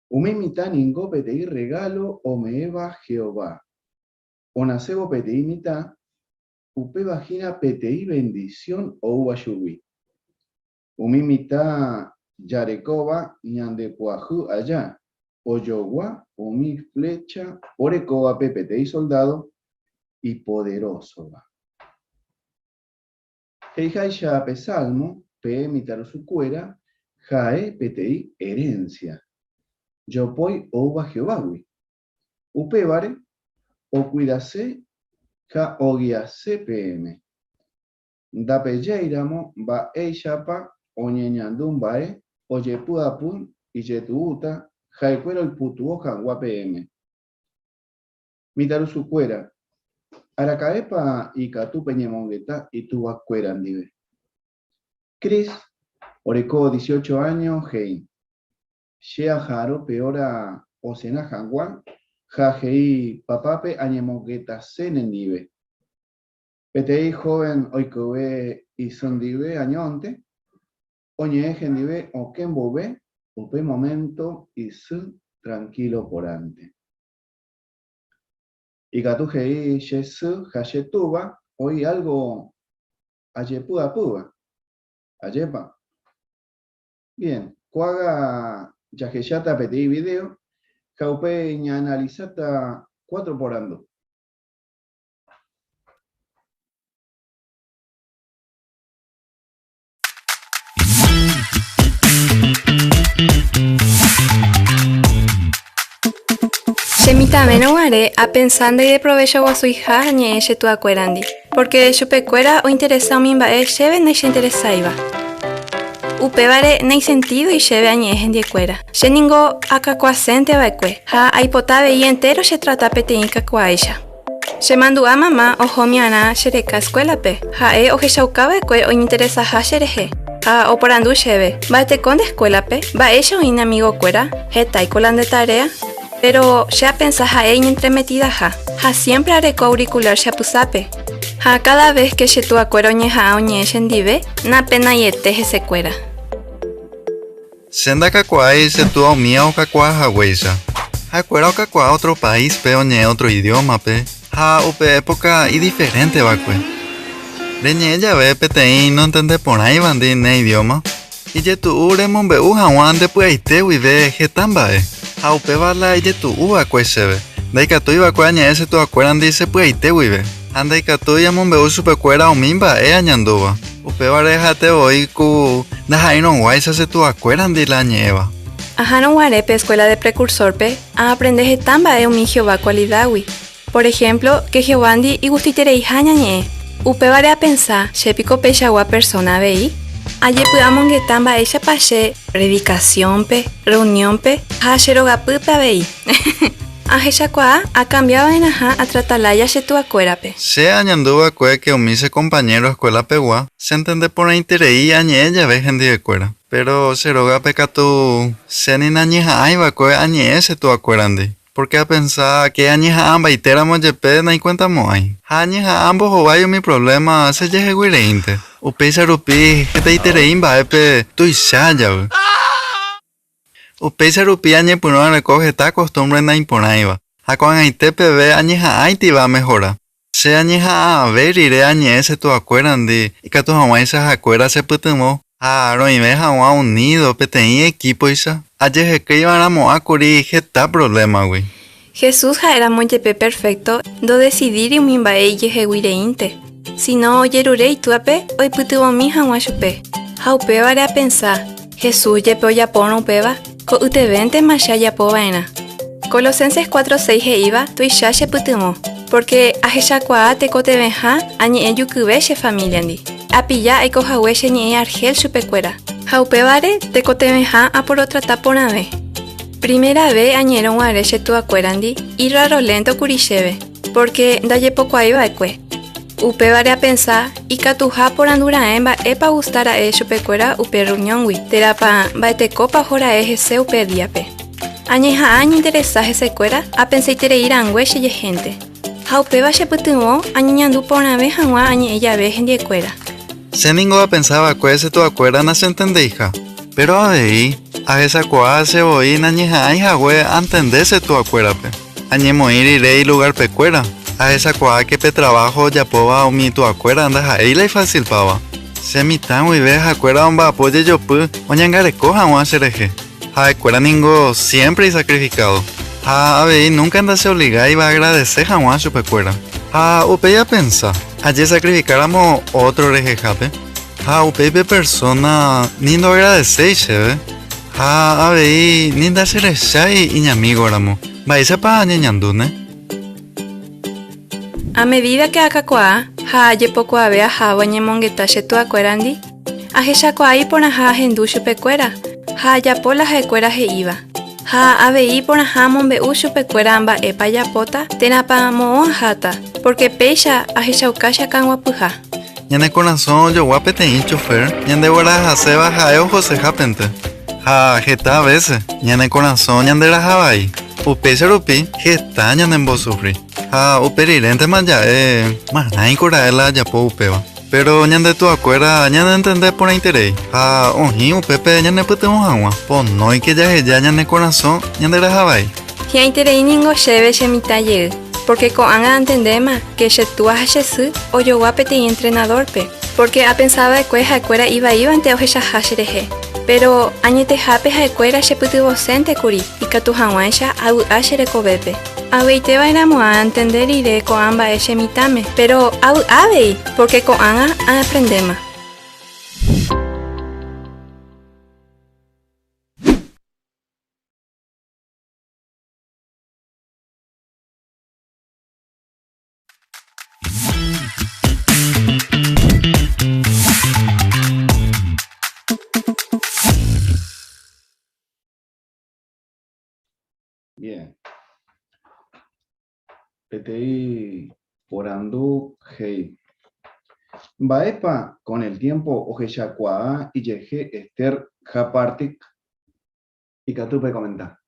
Umi mitã ningo peteĩ rregálo ome'ẽva Jehová. Onasévo peteĩ mitã, upéva hína peteĩ vendisión oúva chugui. Umi mitã jarekóva ñandepyahu aja, ojogua umi flécha orekóvape peteĩ soldádo ipoderósova. He'iháicha pe Salmo, pe mitãrusukuéra ha'e peteĩ herénsia, jopói oúva Jehovágui. Upévare, okuidase ha ogiase peẽme. Ndapejéiramo mba'éichapa oñeñandu mba'e ojepy'apy ijetu'úta ha'ekuéra oipytyvõ hag̃ua peẽme. Mitãrusukuéra, araka'épa ikatu peñemongeta ituvakuéra ndive? Chris, oreko dieciocho áño, he'i, Che aha'arõ pe óra osena hag̃ua ha he'i papápe añemongetase nendive. Peteĩ joven oikove isy ndive añónte, oñe'ẽ hendive okẽ mboyve upe momento isy tranquilo porãnte. Ikatu he'i che sy ha che túva oĩ algo ajepy'apýva. Ajépa? Bien, ko'ág̃a jahecháta peteĩ video ha upéi ñaanalisáta cuatro porandu. Che mitãvérõ guare apensa ndaideprovechoguasuiha ñe'ẽ che tuakuérandi, pórke chupekuéra ointeresa umi mba'e chéve ndaicheinteresáiva. Upévare naisentídoi chéve añe'ẽ hendiekuéra. Che ningo akakuaasénte va'ekue ha aipota avei entéro chetrata peteĩ kakuaáicha. Chemandu'a mama ohomiarã che reka eskuélape, ha'e ohechauka va'ekue oñeinteresaha cherehe. Ha oporandu chéve, Mba'eteko nde eskuélape? Mba'éicha oĩ ne amigokuéra? Hetáiko la nde taréa? Péro che apensa ha'e iñentremetidaha, ha siémpre areko aurikulár che apysápe. Ha káda ves ke che tuakuéra oñeha'ã oñe'ẽ chendive, napenaiete hesekuéra. Che ndakakuaái che túa umía okakuaa haguéicha. Ha'ekuéra okakuaa ótro paíspe oñe'ẽ ótro idiómape ha upe époka idiferénte va'ekue. Reñe'ẽ jave peteĩ nontendeporãivandi ne idióma, ijetu'u remombe'u hag̃ua nde py'aite guive heta mba'e. Ha upéva la ijetu'u va'ekue chéve. Ndaikatúi va'ekue añe'ẽ che tuakuérandi che py'aite guive, ha ndaikatúi amombe'u chupekuéra umi mba'e añandúva. Upévare ha'ete voi ku ndaha'eirõguáicha che tuakuérandi la añe'ẽva. Ahárõ guare pe Eskuéla de Prekursórpe, aaprende heta mba'e umi Jehová kualidágui. Por ehémplo, ke Jehovándi igustoitereiha ñañe'ẽ. Upévare apensa, che piko peichagua persóna avei? Ajepy'amongeta mba'éichapa che predikasiónpe, rreuniónpe ha che rogapýpe avei. Ahechakuaa akambia va'erãha atrata lája che tuakuérape. Che añandu va'ekue ke umi che kompañéro eskuelapegua chentende porãiterei añe'ẽ jave hendivekuéra. Péro che rógape katu che ni nañeha'ãi va'ekue añe'ẽ che tuakuérandi, pórke apensa ke añeha'ãmbaitéramo jepe naikuentamo'ãi. Ha añeha'ã ambohovái umi provléma chejehegui reínte. Upéicha rupi hetaiterei mba'épe tuicha ajavy. Upéicha rupi añepyrũ areko heta kostúmbre naiporãiva, ha ko'ag̃aite peve añeha'ãitiva amehora. Che añeha'ãve rire añe'ẽ che tuakuérandi ikatu hag̃uáicha ha'ekuéra chepytyvõ ha roĩve hag̃ua unído peteĩ ekípoicha, ajehekýiva'erãmo'ã kuri heta provlémagui. Jesús ha'éramo jepe perfékto ndodesidíri umi mba'e ijehegui reínte, síno ojerure Itúape oipytyvõmi hag̃ua chupe. Ha upévare apensa, Jesús jepe ojapórõ upéva, ko'ytevéntema che ajapo va'erã. Colosenses 4:6 he'íva tuicha chepytyvõ, pórke ahechakuaa tekotevẽha añe'ẽ jukyve che famíliandi. Apilla aiko hague che ñe'ẽ arhél chupekuéra, ha upévare tekotevẽha aporotrata porãve. Primera ve añe'ẽrõ guare che tuakuérandi irrarolénto kuri chéve, pórke ndajepokuaái va'ekue. Upévare apensa ikatuha aporandu raẽ mba'épa ogusta ra'e chupekuéra upe rreunióngui, térãpa mba'etekópa oho ra'e hese upe díape. Añeha'ã añeinteresa hesekuéra apensaiterei rangue chejehénte. Ha upéva chepytyvõ añeñandu porãve hag̃ua añe'ẽ jave hendiekuéra. Che ningo apensa va'ekue che tuakuéra nachentendeiha. Péro avei, ahechakuaa che voi nañeha'ãi hague antende che tuakuérape. Añemoĩ rire ilugarpekuéra, ahechakuaa ke pe traváho ojapóva umi tuakuéra ndaha'éi la ifasilpáva. Che mitã guive ha'ekuéra omba'apo jejopy oñangareko hag̃ua cherehe. Ha'ekuéra ningo siémpre isakrifikádo, ha avei núnka ndacheovligáiva aagradese hag̃ua chupekuéra. Ha upéi apensa, ajesakrifikáramo ótro rehehápe, ha upéi pe persóna ni ndoagradeséi chéve, ha avei ni ndacherechái iñamígoramo, mba'éichapa añeñandúne? A medida ke akakuaa ha ajepokuaave ahávo añemongeta che tuakuérandi, ahechakuaa iporãha ahendu chupekuéra ha ajapo la ha'ekuéra he'íva. Ha avei iporãha amombe'u chupekuéra mba'épa ajapóta térãpa moõ aháta, pórke péicha ahechauka che akãguapyha. Ñane korasõ ojogua peteĩ chofer ñandeguerahaséva ha'e ohosehápente. Ha heta vése, ñane korasõ ñanderaha vai. Upéicha rupi heta ñanembosufri. Ha upe riréntema ja'e marãiko ra'e la ajapo upéva. Péro ñande tuakuéra ñanentende porãiterei ha oĩ upépe ñanepytyvõ hag̃ua, ponóike jaheja ñane korasõ ñanderaha vai. Hi'ãiterei ningo chéve che mitã jey, pórke ko'ág̃a antendéma ke che túa ha che sy ojogua peteĩ entrenadórpe, pórke apensa va'ekue ha'ekuéra ivaívante ohechaha cherehe. Péro añetehápe ha'ekuéra chepytyvõsénte kuri ikatu hag̃uáicha avy'a che rekovépe. Avy'aite va'erãmo'ã antende rire ko'ã mba'e che mitãme, péro avy'a avei, pórke ko'ág̃a aaprendéma. Bien. Peteĩ porandu he'i, Mba'épa con el tiempo ohechakuaa ijehe Esther ha Partik? Ikatu pekomenta.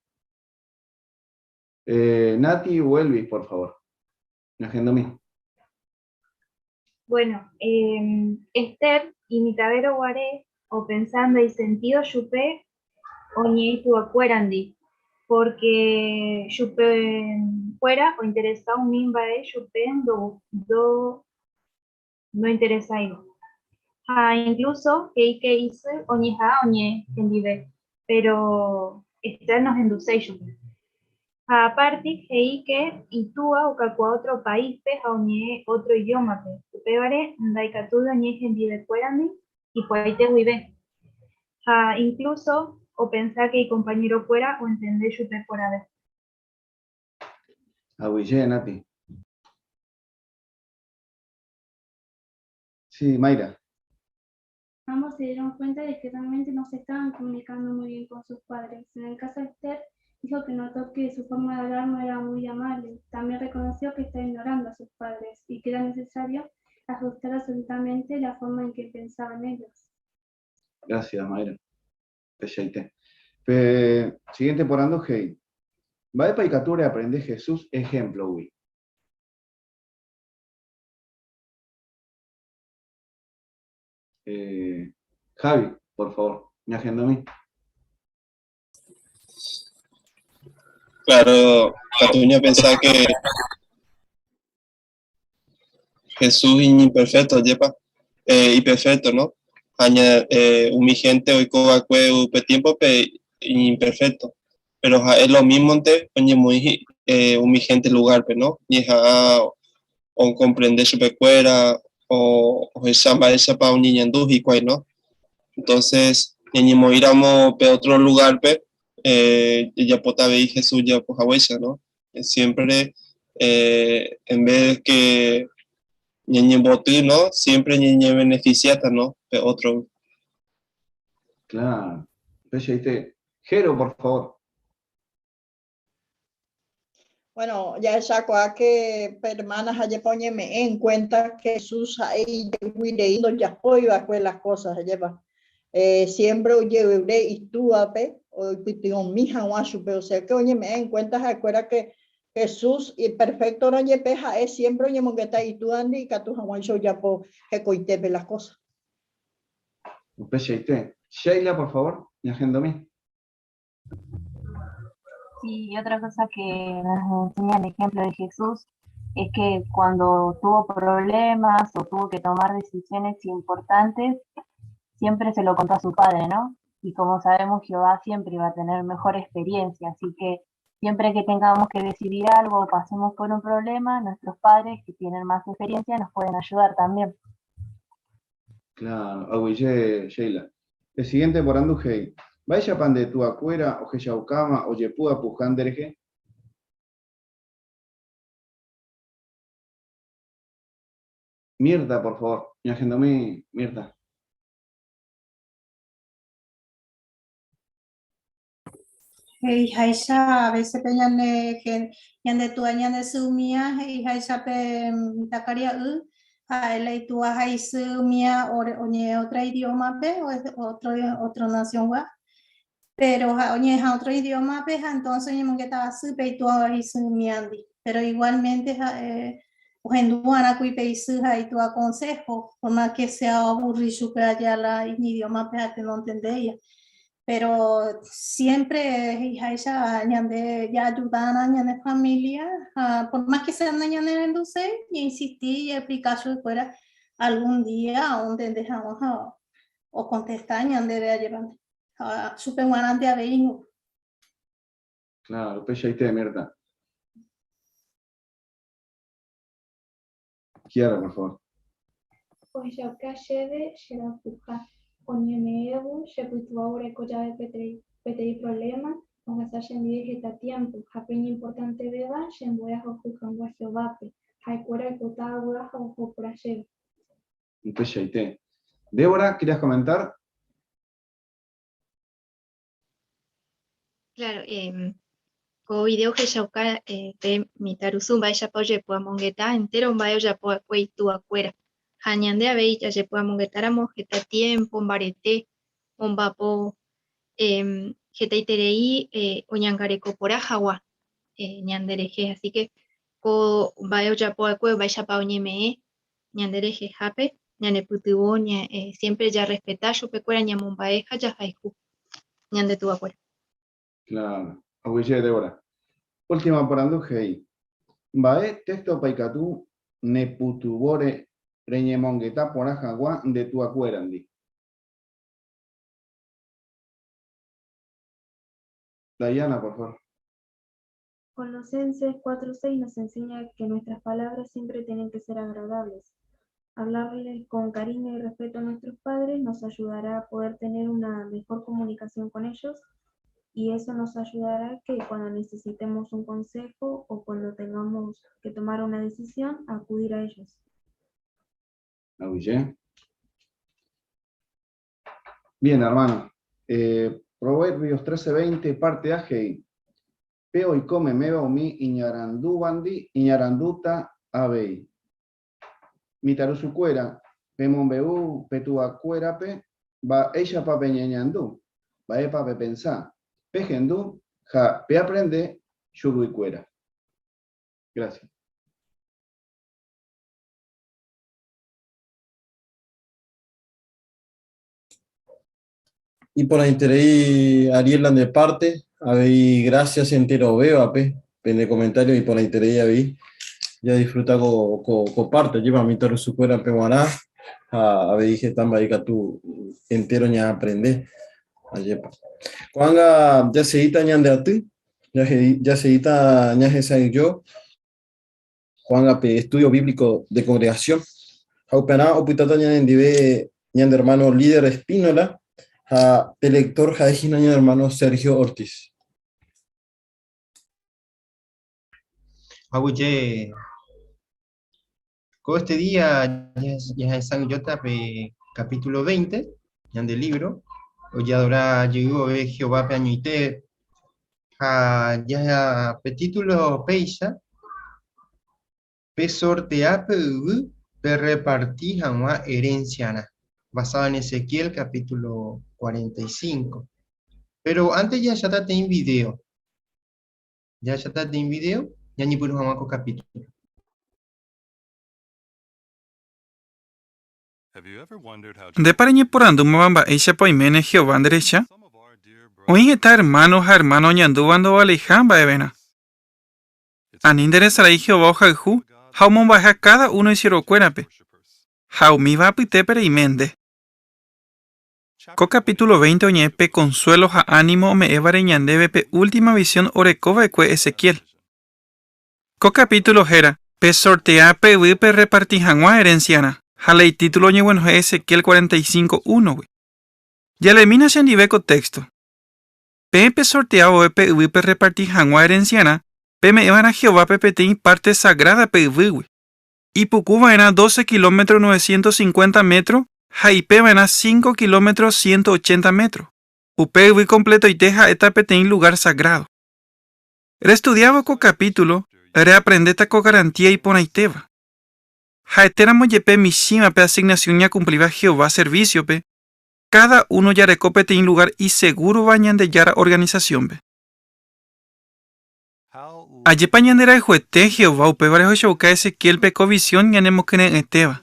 Eh, Nati o Elvis, por favor. Ñahendomi. Bueno, eh, Esther imitavérõ guare opensa ndaisentido chupe oñe'ẽ ituakuérandi, pórke chupekuéra ointeresa umi mba'e chupe nointeresáiva. Ha inklúso he'i ke isy oñeha'ã oñe'ẽ hendive, péro Esther nohenduséi chupe. Ha apárte he'i ke itúa okakuaa ótro paíspe ha oñe'ẽ ótro idiómape, upévare ndaikatúi oñe'ẽ hendivekuérandi ipu'aite guive. Ha inklúso opensa ke ikompañerokuéra oentende chupe porãve. Aguyje, Nati. Sí, Mayra. Ambos se dieron cuenta de que realmente no se estaban comunicando muy bien con sus padres. En el caso de Esther, dijo que notó que su forma de hablar no era muy amable. También reconoció que estaba ignorando a sus padres y que era necesario ajustar absolutamente la forma en que pensaban ellos. Gracias, Mayra. Pechaite. Pe siguiente porandu he'i, Mba'épa ikatu reaprende Jesús ehémplogui? Eh, Javi, por favor, ñahendomi. Claro, katu ñapensa que Jesús iñimperfecto, ajépa, eh, iperfecto, ¿no? Ha ña, eh, umi gente oiko va'ekue upe tiempo-pe iñimperfecto, pero ha'e lo mismonte oñemoĩ eh, umi gente lugar-pe, ¿no? Ñeha'ã okomprende chupekuéra, ohecha mba'éichapa oñeñandu hikuái, no? Entonces, ñañemoĩramo pe otro lugar-pe, eh, jajapóta avei Jesús ojapo haguéicha, no? Siempre, eh, en vez que ñañemboty, no? Siempre ñañebeneficiáta, no? Pe otro. Claro. Pechaite. Jero, por favor. Bueno, jahechakuaa que pe hermana ha jepa oñeme'ẽ en cuenta que Jesús ha'e ijehegui rei ndojapói va'ekue las cosas, ajépa. Eh, siempre ojevyre itúvape oipytyvõmi hag̃ua chupe, o sea que oñeme'ẽ en cuenta ha'ekuéra que Jesús iperfectorõ jepe ha'e siempre oñemongeta itúvandi ikatu hag̃uáicha ojapo hekoitépe las cosas. Upeichaite. Sheila, por favor, ñahendomi. Sí, y otra cosa que nos enseña el ejemplo de Jesús es que cuando tuvo problemas o tuvo que tomar decisiones importantes, siempre se lo contó a su padre, ¿no? Y como sabemos, Jehová siempre iba a tener mejor experiencia, así que siempre que tengamos que decidir algo o pasemos por un problema, nuestros padres que tienen más experiencia nos pueden ayudar también. Claro, aguyje Sheila. Pe siguiente porandu he'i, Mba'éichapa nde tuakuéra ohechaukáma ojepúa puha nde rehe? Mirta, por favor, ñahendomi Mirta. He'iháicha a veces pe ñane ñande túa ñande sy umía, he'iháicha pe mitãkaria'y, ha'e la itúa ha isy umía oñe'ẽ otra idioma-pe, otro, otro nación-gua. Pero ha'e oñe'ẽha otro idioma-pe ha entonces oñemongetava sýpe itúa isymiandi. Pero igualmente ha'e ohendu va'erã kuri pe isy ha itúa consejo, por más que sea oaburri chupe aja la iñidioma-pe ha'ete nontendéiva. Pero siempre he'iháicha ñande ja'ayudarã ñane familia ha por más que sea nañanerenduséi, ñainsisti jaexplika chupekuéra algún día ontende hag̃ua ha okontesta ñandéve ajepante. Ha chupe g̃uarãnte avei ningo. Claro, upeichaite, Mirta. Kiara, por favor. Ohechauka chéve che rayhuha, oñeme'ẽvo che pytu'a oreko jave peteĩ provléma, ohasa chendive heta tiémpo, ha pe iñimportantevéva chembo'e ahayhu hag̃ua Jehovápe, ha'ekuéra oipota avy'a ha oho porã chéve. Upeichaite. Débora, querías comentar? Claro, eh, ko video ohechauka eh, pe mitãrusu mba'éichapa ojepy'amongeta entéro mba'e ojapo va'ekue ituakuéra. Ha ñande avei jajepy'amongetáramo heta tiémpo, mbarete, omba'apo eh, hetaiterei eh, oñangareko porã hag̃ua eh, ñanderehe. Así que ko mba'e ojapo va'ekue mba'éichapa oñeme'ẽ ñande rehehápe ñanepytyvõ siémpre jarrespeta chupekuéra ñamomba'e ha jahayhu ñande tuvakuéra. Claro. Aguyje, Débora. Última porandu he'i, Mba'e téxtopa ikatu nepytyvõ reñemongeta porã hag̃ua nde tuakuérandi? Dayana, por favor. Colosenses 4:6 nos enseña que nuestras palabras siempre tienen que ser agradables. Hablarles con cariño y respeto a nuestros padres nos ayudará a poder tener una mejor comunicación con ellos y eso nos ayudará que cuando necesitemos un consejo o cuando tengamos que tomar una decisión, acudir a ellos. Bien, hermano. Eh, Proverbios 13:20, parte A, he'i, Pe oiko meméva umi iñarandúvandi iñarandúta avei. Mitãrusukuéra, pemombe'u pe tuvakuérape mba'éichapa peñeñandu, mba'épa pepensa, pehendu ha peaprende chuguikuéra. Gracias. Iporãiterei Ariela nde parte, avei gracias enterovévape pende comentario iporãiterei avei jadisfruta ko, ko, ko parte, ajépa mitãrusukuérape g̃uarã ha avei heta mba'e ikatu entero ñaaprende, ajépa. Ko'ág̃a jaseíta ñande aty, jaseíta ñahesa'ỹijo Ko'ág̃a pe Estudio Bíblico de Congregación, ha upearã opytáta ñanendive ñande hermano líder Espínola ha pe lector ha'e hína ñane hermano Sergio Ortiz. Aguyje ko este día jahesa'ỹijóta pe capítulo 20 ñande libro, ojeadora jey vove Jehovápe añoite Ha jaha pe título péicha, Pesortea pe yvy perreparti hag̃ua herenciarã, basado en Ezequiel capítulo 45. Pero antes jahecháta peteĩ video. Jahecháta peteĩ video ñañepyrũ hag̃ua ko capítulo. Ndépa reñeporandúmava mba'éichapa oiméne Jehová nderecha? Oĩ heta ermáno ha ermána oñandúva ndovaleiha mba'everã. Ani nderesarái Jehová ohayhu ha omomba'eha káda uno isiervokuérape, ha umíva apytépe reime nde. Ko kapítulo 20 oñe'ẽ pe konsuélo ha ánimo ome'ẽvare ñandéve pe última visión oreko va'ekue Ezequiel. Ko capítulo héra, Pesortea pe yvy perreparti hag̃ua herenciarã, ha la itítulo oñeguenohẽ Ezequiel 45, únogui. Jaleemína chendive ko texto. Peẽ pesortea vove pe yvy perreparti hag̃ua herenciarã, peme'ẽva'erã Jehovápe peteĩ párte sagráda pe yvýgui. Ipuku va'erã doce kilómetro novecientos cincuenta métro ha ipe va'erã cinco kilómetro ciento ochenta métro. Upe yvy kompletoite ha'éta peteĩ lugár sagrádo. Restudiávo ko kapítulo, reaprendéta ko garantía iporãitéva. Ha'etéramo jepe michĩva pe asignasión ñakumplíva Jehová servísiope, Káda uno jareko peteĩ lugár isegúrova Ñandejára organisasiónpe. Ajépa ñanderayhuete Jehová upévare ohechauka Ezequiélpe ko visión ñanemokyre'ỹetéva.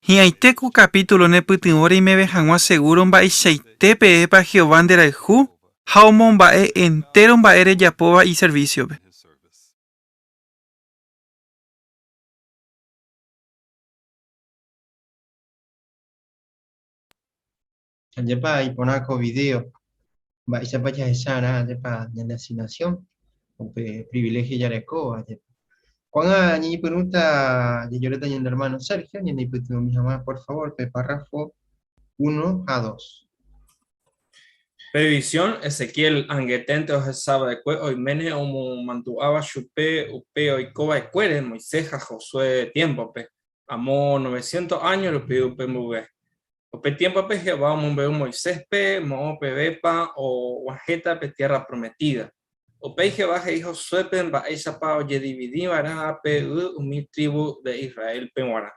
Hi'ãite ko kapítulo nepytyvõ reimeve hag̃ua segúro mba'eichaite peẽpa Jehová nderayhu ha omomba'e entéro mba'e rejapóva iservísiope. Ajépa iporã ko video, mba'éichapa jahecharã ajépa ñane asignación, upe privilegio jarekóva ajépa. Ko'ág̃a ñañepyrũta jajoréta ñande hermano Sergio ñaneipytyvõmi hag̃ua por favor pe párrafo 1 ha 2. Pe visión Ezequiel angeténte ohecha va'ekue oiméne omomandu'áva chupe upe oiko va'ekuére Moisés ha Josué tiémpope, Amo novecientos áño rupi upe mboyve. Upe tiémpope Jehová omombe'u Moiséspe moõ pevépa oguahẽta pe Tiérra Prometída. Upéi Jehová he'i Josuépe mba'éichapa ojedividi va'erã pe yvy umi trívu de Israélpe g̃uarã.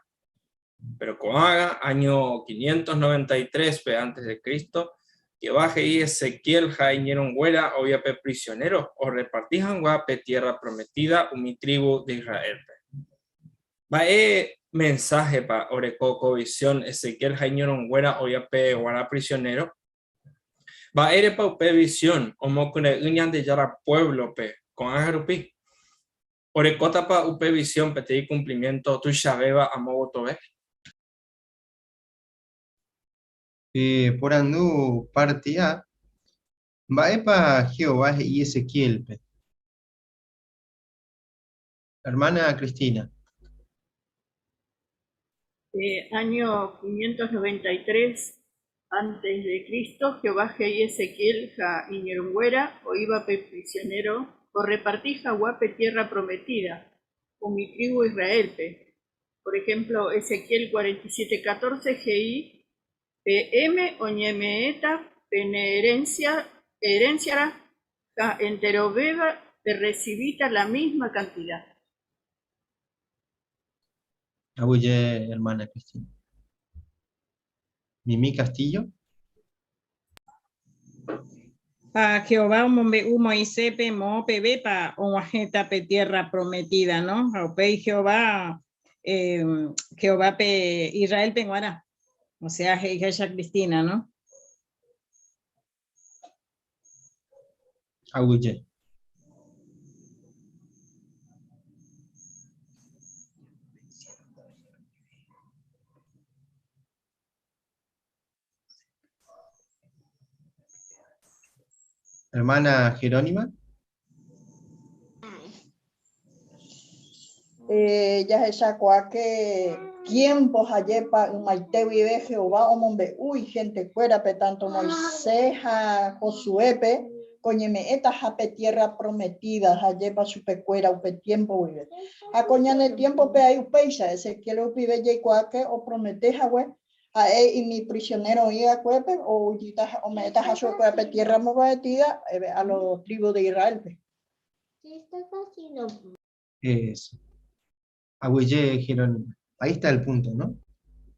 Péro ko'ág̃a, áño 593-pe ántes de Cristo, Jehová he'i Ezequiel ha iñirũnguéra oĩva pe prisionéro orreparti hag̃ua pe Tiérra Prometída umi trívu de Israélpe. Mba'e mensáhepa oreko ko visión Ezequiel ha iñorõnguéra oĩva pe guarã prisionéro? Mba'érepa upe visión omokyre'ỹ Ñandejára puévlope ko'ág̃a rupi? Orekótapa upe visión peteĩ kumplimiénto tuichavéva amo gotove? Pe porandu párte A, Mba'épa Jehová he'i Ezequiélpe? Hermana Cristina. Eh, año 593 antes de Cristo, Jehová he'i Ezequiel ha iñirũnguéra oĩva pe prisionero orreparti hag̃ua pe Tierra Prometida umi tribu Israélpe. Por ejemplo, Ezequiel 47:14 he'i, Peẽme oñeme'ẽta pene herencia, herenciarã ha enterovéva perrecibíta la misma cantidad. Aguyje, hermana Cristina. Mimi Castillo. Ha Jehová omombe'u Moiséspe moõ pevépa og̃uahẽta pe Tierra Prometida, no? Ha upéi Jehová, eh, Jehová pe Israélpe g̃uarã. O sea, he'iháicha Cristina, no? Aguyje. Hermana Jerónima. Eh, jahechakuaáke tiémpo hajépa ymaite guive Jehová omombe'u ihentekuérape, tánto Moisés ha Josuépe, ko ñeme'ẽtaha pe Tiérra Prometída hajépa chupekuéra upe tiémpo guive. Ha ko ñane tiémpope ai upéicha, Ezequiel rupive jaikuaáke opromete hague ha'e imi prisionéro oĩ va'ekuépe ome'ẽtaha chupekuéra pe Tiérra Prometída a los tribus de Israélpe. Eso. Aguyje, Jerónimo. Ahí está el punto, ¿no?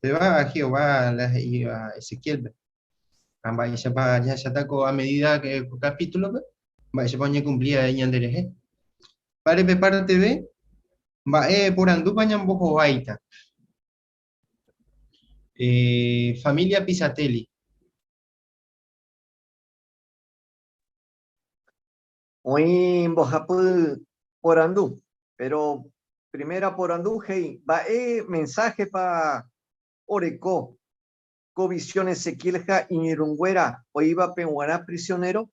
Péva Jehová la he'íva Ezequiélpe. Ha mba'éichapa jahecháta ko a medida que ko capítulo-pe, mba'éichapa oñekumplí avei ñanderehe. Pare pe parte B, mba'e porandúpa ñambohováita. Eh, familia Pisatelli. Oĩ mbohapy porandu, péro primera porandu he'i, Mba'e mensáhepa oreko ko visión Ezequiel ha iñirũnguéra oĩvape g̃uarã prisionéro?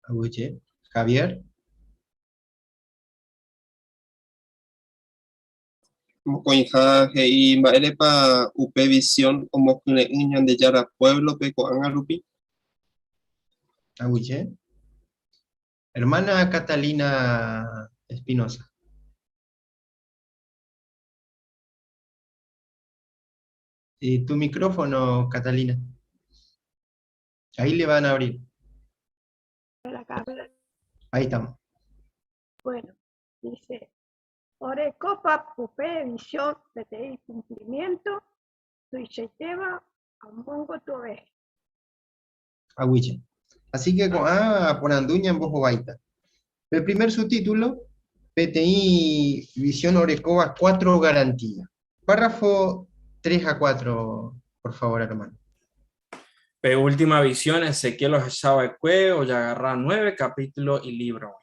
Aguyje. Javier. Mokõiha he'i mba'érepa upe visión omokyre'ỹ Ñandejára puévlope ko'ág̃a rupi. Aguyje. Hermana Catalina Espinoza. Tu micrófono, Catalina. Ahí le van a abrir. Ahí estamos. Bueno, dice. Orekópa upe visión peteĩ cumplimiento tuichaitéva amo gotyove. Aguyje. Así que ko'ã porandu ñambohováita. Pe primer subtítulo, peteĩ visión orekóva cuatro garantía. Párrafo 3 a 4, por favor, hermano. Pe última visión Ezequiel ohecha va'ekue ojagarra nueve capítulo ilívro.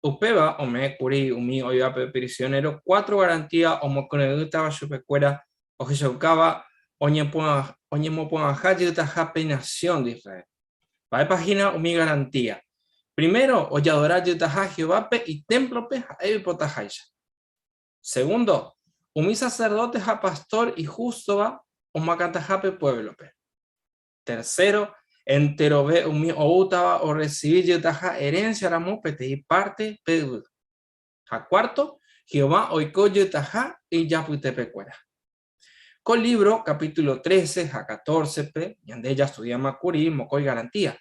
Upéva ome'ẽ kuri umi oĩvape prisionéro cuatro garantía omokyre'ỹtava chupekuéra ohechaukáva oñemopu'ãha jeytaha pe nasión de Israel. Mba'épa hína umi garantía? Primero, ojadora jeytaha Jehovápe itémplope ha'e oipotaháicha. Segundo, umi saserdóte ha pastór ihústova omoakãtaha pe puévlope. Tercero, enterove umi oútava orresivi jeytaha erénsiaramo peteĩ párte pe yvy. Ha cuarto, Jehová oiko jeytaha ijapytepekuéra. Ko lívro capítulo 13 ha 14-pe ñande jastudiáma kuri mokõi garantía,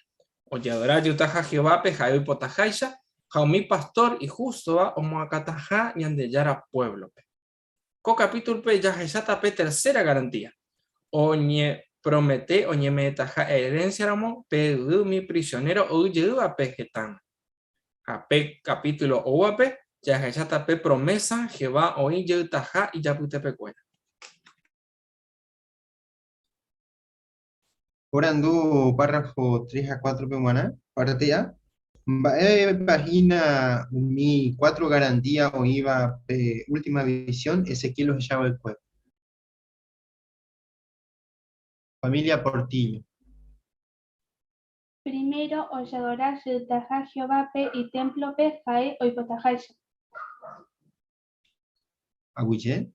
ojeadora jeytaha Jehovápe ha'e oipotaháicha ha umi pastór ihústova omoakãtaha Ñandejára puévlope. Ko kapítulope jahecháta pe tercera garantía, oñepromete oñeme'ẽtaha erénsiaramo pe yvy umi prisionéro ou jeývape hetãme. Ha pe kapítulo oúvape jahecháta pe promésa Jehová oĩ jeytaha ijapytepekuéra. Porandu párrafo 3 ha 4-pe g̃uarã, parte A. Mba'épa hína umi cuatro garantía oĩva pe última visión Ezequiel ohecha va'ekue? Familia Portillo. Primero ojeadora jeytaha Jehovápe itémplope ha'e oipotaháicha. Aguyje.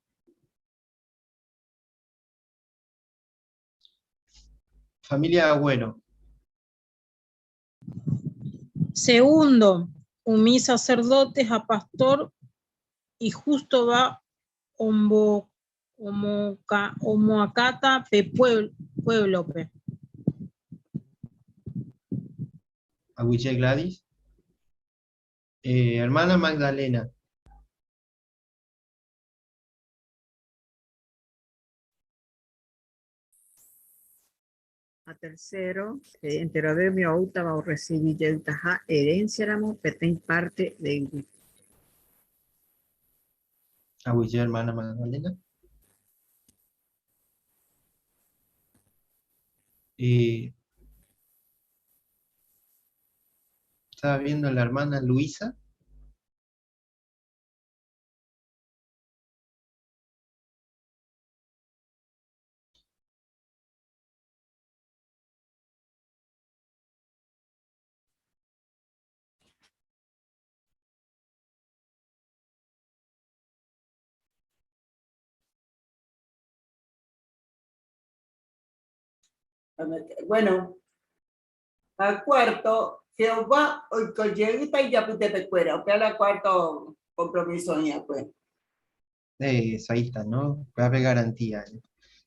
Familia Agüero. Segundo, umi sacerdote ha pastor ihústova omoakãta pe puévlope. Aguyje Gladys. Hermana Magdalena. Ha tercero, enterove umi oútava orresivi jeytaha erénsiaramo peteĩ párte de yvy. Aguyje hermana Magdalena. Eh, estaba viendo a la hermana Luisa. Bueno, ha cuarto, Jehová oikojeýta ijapytepekuéra. Upéva la cuarto compromiso oĩ'akue. Eso, ahí está, ¿no? Upéva pe garantía.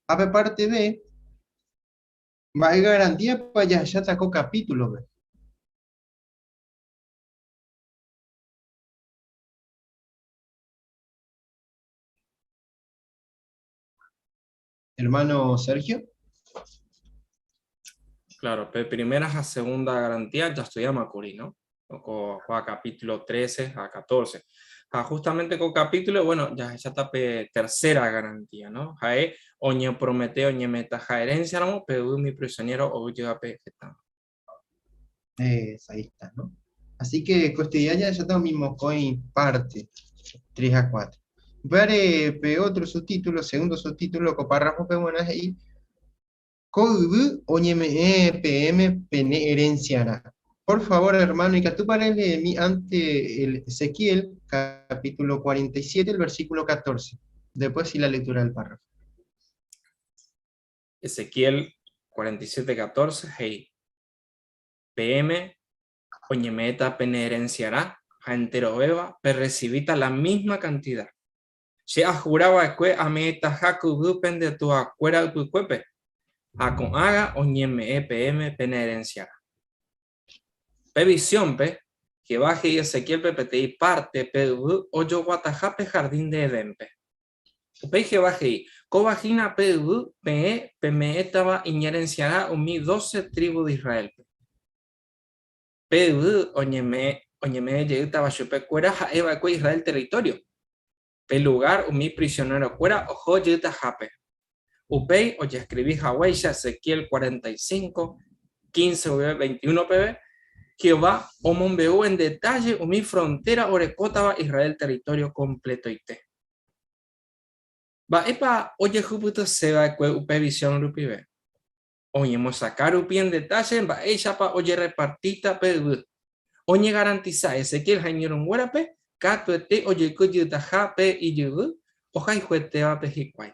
Ha pe parte B, mba'e garantía-pa jahecháta ko capítulo-pe? Hermano Sergio. Claro, pe primera ha segunda garantía jastudiáma kuri, no? Ko capítulo 13 ha 14. Ha justamente ko capítulo, bueno, jahecháta pe tercera garantía, no? Ha'e oñepromete oñeme'ẽtaha herencia-ramo pe yvy umi prisionero ou jeývape hetãme. Eso, ahí está, ¿no? Así que ko estudia jahecháta umi mokõi parte, 3 ha 4. Upévare pe otro subtítulo, segundo subtítulo, ko párrafo-pe g̃uarã he'i, Ko yvy oñeme'ẽ peẽme pene herenciarã. Por favor, hermano, ikatúpa releemi ante el Ezequiel, capítulo 47, el versículo 14. Después sí la lectura del párrafo. Ezequiel 47, 14 he'i, Peẽme oñeme'ẽta pene herenciarã ha enterovéva perresivíta la misma cantidad. Che ahura va'ekue ame'ẽtaha ko yvy pende tuakuéra ypykuépe, ha ko'ágã oñeme'ẽ peẽme pene herenciarã. Pe visiónpe. Jehová he'i Ezequiélpe peteĩ párte pe yvy ojoguataha pe hardín de Edénpe. Upéi Jehová he'i, Kóva hína pe yvy peẽ peme'ẽtava iñerensiarã umi dóse trívu de Israélpe. Pe yvy oñeme'ẽ jeýtava chupekuéra ha'e va'ekue Israel território, pe lugár umi prisionerokuéra oho jeytahápe. Upéi ojeskrivi haguéicha Ezequiel 45, 15 guive 21 peve, Jehová omombe'u en detálle umi frontéra orekótava Israel território kompletoite. Mba'épa ojehupytyse va'ekue upe visión rupive? Oñemosakã rupi en detálle mba'éichapa ojerrepartíta pe yvy. Oñegarantisa Ezequiel ha iñirũnguérape katuete ojeiko jeytaha pe ijyvy ohayhuetévape hikuái.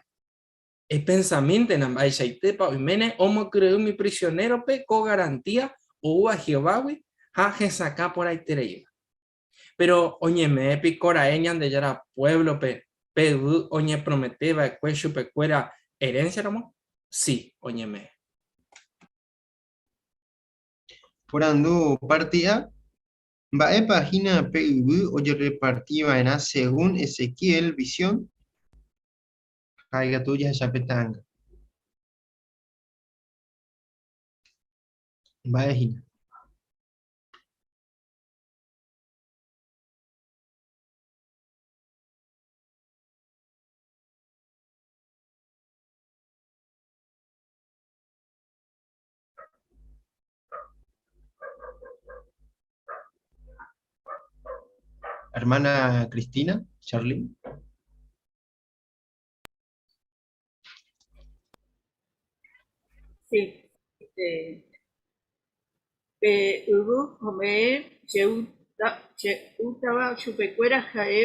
Epensamíntena mba'eichaitépa oiméne omokyre'ỹ umi prisionérope ko garantía oúva Jehovágui ha hesakã porãitereíva. Péro oñeme'ẽ piko ra'e Ñandejára puévlope pe yvy oñepromete va'ekue chupekuéra erénsiaramo? Si, oñeme'ẽ. Porandu párte A, Mba'épa hína pe yvy ojerreparti va'erã según Ezequiel visión? Ha ikatu jahecha pe ta'anga. Mba'e hína? Hermana Cristina, Charlie. Sí, este, pe yvy ome'ẽ jeýtava chupekuéra ha'e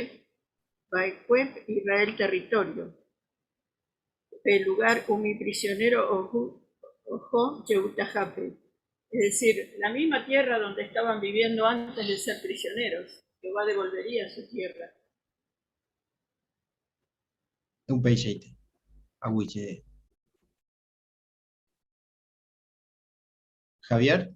va'ekue Israel territorio. Pe lugar umi prisionero oho jeytahápe. Es decir, la misma tierra donde estaban viviendo antes de ser prisioneros. Jehová devolvería su tierra. Upeichaite. Aguyje. Javier.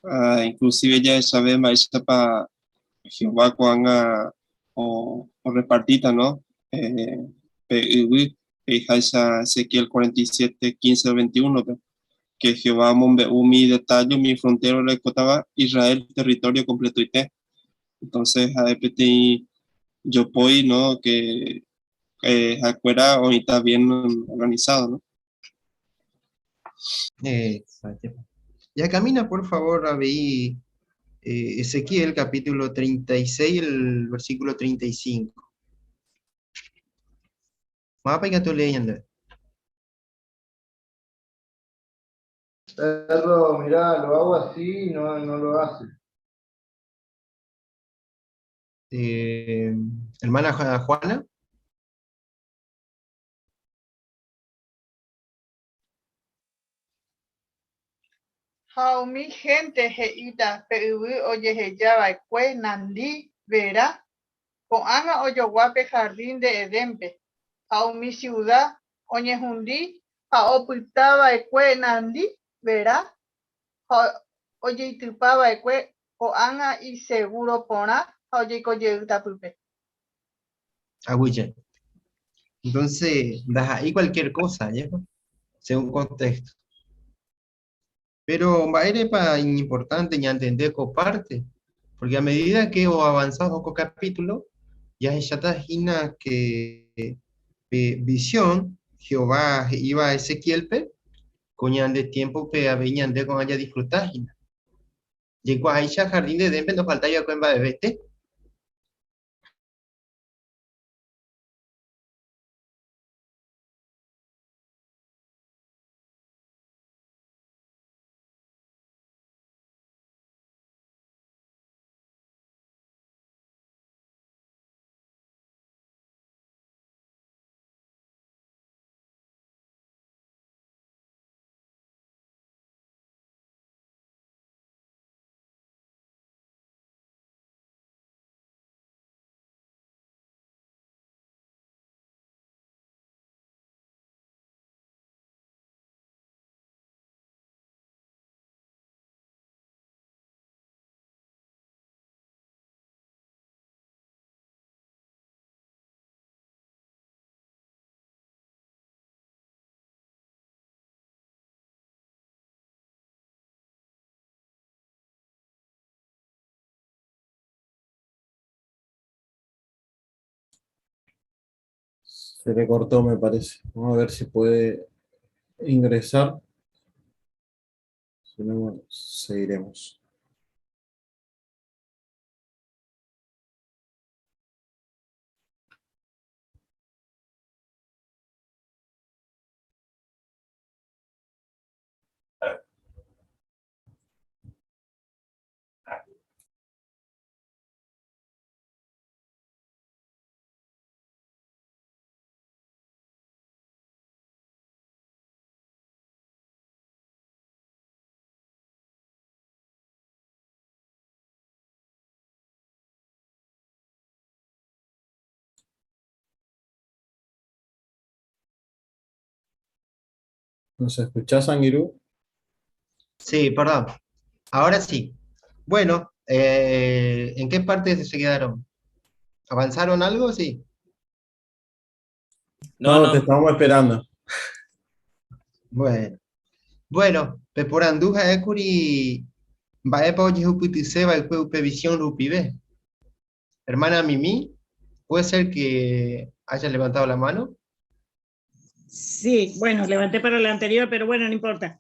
Ah, inclusive jahechave mba'éichapa Jehová ko'ág̃a orrepartíta, no? Eh, pe yvy, he'iháicha Ezequiel 47, 15 al 21-pe, que Jehová omombe'u umi detalle, umi frontera orekótava Israel territorio completoite. Entonces ha'e peteĩ jopói, no? Que eh, ha'ekuéra oĩta bien organizado, ¿no? Exacto. Ya camina, por favor, avei eh, Ezequiel capítulo 36, el versículo 35. Mávapa ikatu olee ñandéve. Perro, mirá, lo hago así y no, no lo hace. Eh, hermana Juana. Ha umi hénte he'íta pe yvy ojeheja va'ekue nandi vera, ko'ág̃a ojogua pe hardín de Edénpe, ha umi siuda oñehundi ha opyta va'ekue nandi vera ha ojeitypa va'ekue ko'ág̃a isegúro porã ha ojeiko jeýta pype. Aguyje. Entonces, ndaha'éi cualquier cosa, ¿ya? Según contexto. Pero mba'érepa iñimportante ñantende ko parte? Porque a medida que oavanza ko capítulo, jahecháta hína que pe visión Jehová he'íva Ezequiel-pe, ko ñande tiempo-pe avei ñande ko'ã jadisfruta hína. Jaikuaaháicha jardín de Edén-pe ndofaltái va'ekue mba'evete. Se le cortó, me parece. Vamos a ver si puede ingresar. Si no, seguiremos. ¿Nos escuchás, Anguirú? Sí, perdón. Ahora sí. Bueno, ¿en qué parte se quedaron? ¿Avanzaron algo? Sí. No, no, te estamos esperando. Bueno. Bueno, pe porandu ha'ékuri mba'épa ojehupytyse va'ekue upe visión rupive. Hermana Mimi, ¿puede ser que haya levantado la mano? Sí, bueno, levanté para la anterior, pero bueno, no importa.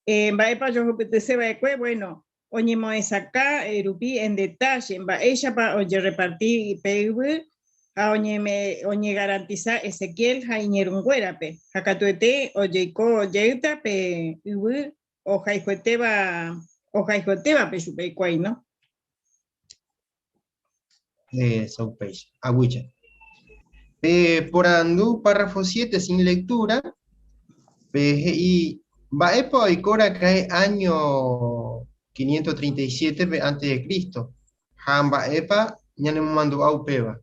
Mba'épa ojehupytyse va'ekue, bueno, oñemohesakã rupi en detalle, mba'éichapa ojereparti pe yvy ha oñegarantiza Ezequiel ha iñirũnguérape, ha katuete ojeiko jeýta pe yvy ohayhuetévape chupe hikuái, no? Eso, upéicha. Aguyje. Pe porandu párrafo 7 sin lectura, pe he'i mba'épa oiko raka'e áño 537 pe antes de Cristo ha mba'épa ñanemomandu'a upéva.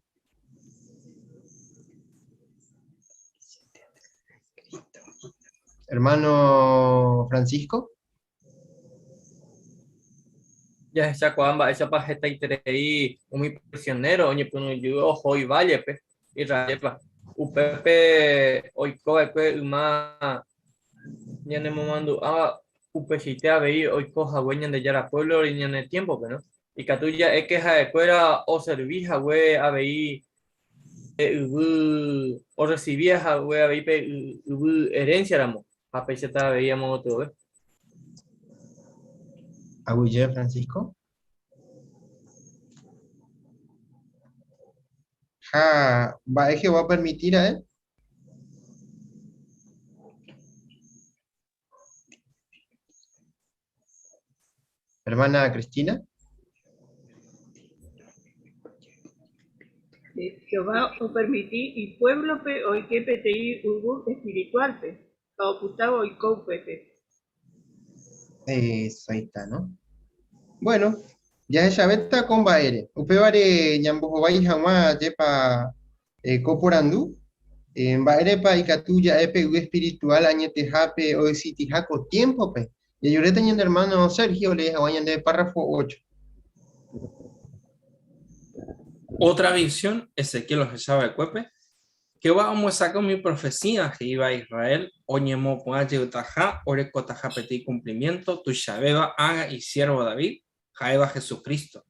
Hermano Francisco. Jahechakuaa mba'éichapa hetaiterei umi prisionero oñepyrũjey oho ivállepe, Israel-pa. Upépe oiko va'ekue yma ñanemomandu'áva upeichaite avei oiko hague Ñandejára puévlore ñane tiémpope, no? Ikatu ja'e ke ha'ekuéra oservi hague avei pe yvy, orresivi hague avei pe yvy erénsiaramo, ha péichata avei amo gotyove. Aguyje, Francisco. Ha mba'e Jehová opermiti ra'e? Hermana Cristina. Jehová opermiti ipuévlope oike peteĩ yvy espirituálpe ha opytávo oiko upépe. Eso, ahí está, ¿no? Bueno, jahechavéta ko mba'ére. Upévare ñambohovái hag̃ua ajépa ko porandu, mba'érepa ikatu ja'e pe yvy espiritual añetehápe oexitiha ko tiémpope? Jajuréta ñande ermáno Sergio olee hag̃ua ñande párrafo 8. Ótra visión Ezequiel ohecha va'ekuépe, Jehová omyesakã umi profesía he'íva Israel oñemopu'ã jeytaha orekotaha peteĩ kumplimiénto tuichavéva ágã isiérvo David ha'éva Jesucristo,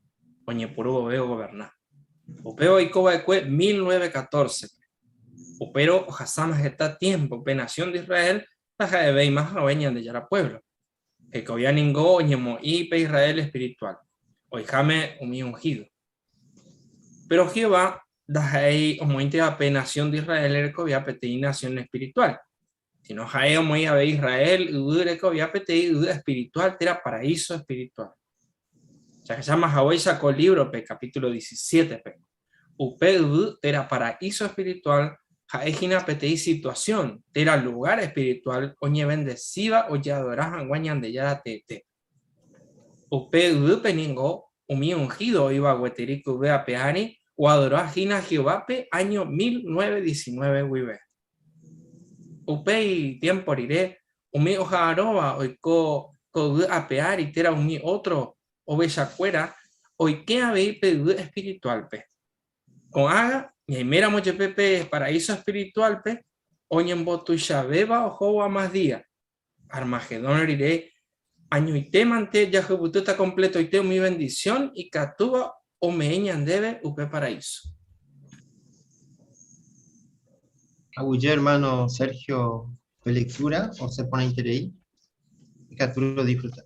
oñepyrũ vove ogoverna. Upéva oiko va'ekue 1914-pe. Upérõ ohasáma heta tiémpo pe nasión de Israel ndaha'evéima hague Ñandejára puévlo. Hekovia ningo oñemoĩ pe Israel espirituál, oiháme umi unhído. Péro Jehová ndaha'éi omoĩnteva pe nasión de Israel rekovia peteĩ nasión espirituál, Sino ha'e omoĩ avei Israel yvy rekovia peteĩ yvy espiritual térã paraíso espiritual. Jahecháma haguéicha ko lívrope, capítulo 17-pe, upe yvy térã paraíso espiritual ha'e hína peteĩ situasión térã lugár espiritual oñevendesíva ojeadora hag̃ua Ñandejára teete. Upe yvýpe ningo umi unhído oĩva gueteri ko yvy ape ári oadora hína Jehovápe áño 1919 guive. Upéi tiémpo rire, umi oha'arõva oiko ko yvy ape ári térã umi ótro ovechakuéra oike avei pe yvy espirituálpe. Ko'ág̃a, ñaiméramo jepe pe paraíso espirituálpe, oñembotuichavéva ohóvo amás día. Armagedón rire añoitémante jahyvytýta kompletoite umi vendisión ikatúva ome'ẽ ñandéve upe paraíso. Aguyje hermano Sergio pe lectura osẽ porãiterei ikatu rodisfruta.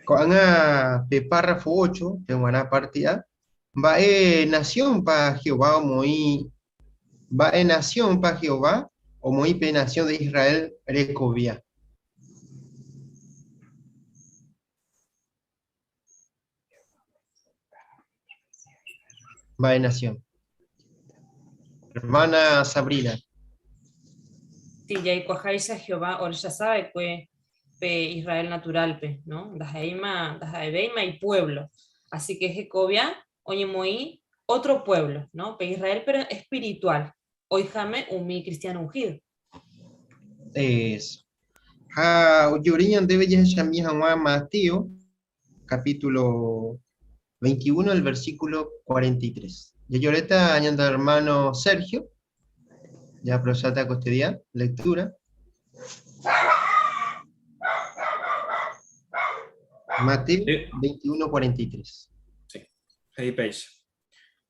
Ko'ág̃a pe párrafo 8 pe g̃uarã parte A, mba'e naciónpa Jehová omoĩ mba'e naciónpa Jehová omoĩ pe nación de Israel rekovia? Mba'e nación? Hermana Sabrina. Sí, jaikuaháicha Jehová orrechasa va'ekue pe Israel naturálpe, no? Ndaha'éima, ndaha'evéima ipuévlo. Así que hekovia oñemoĩ ótro puévlo, no? Pe Israel pero espiritual, oiháme umi cristiano ungido. Eso. Ha ojore ñandéve jahechami hag̃ua Mateo, capítulo 21, el versículo 43. Jajoréta ñande hermano Sergio, ya prosata costedia, lectura. Mateo 21, 43. Sí, he'i péicha.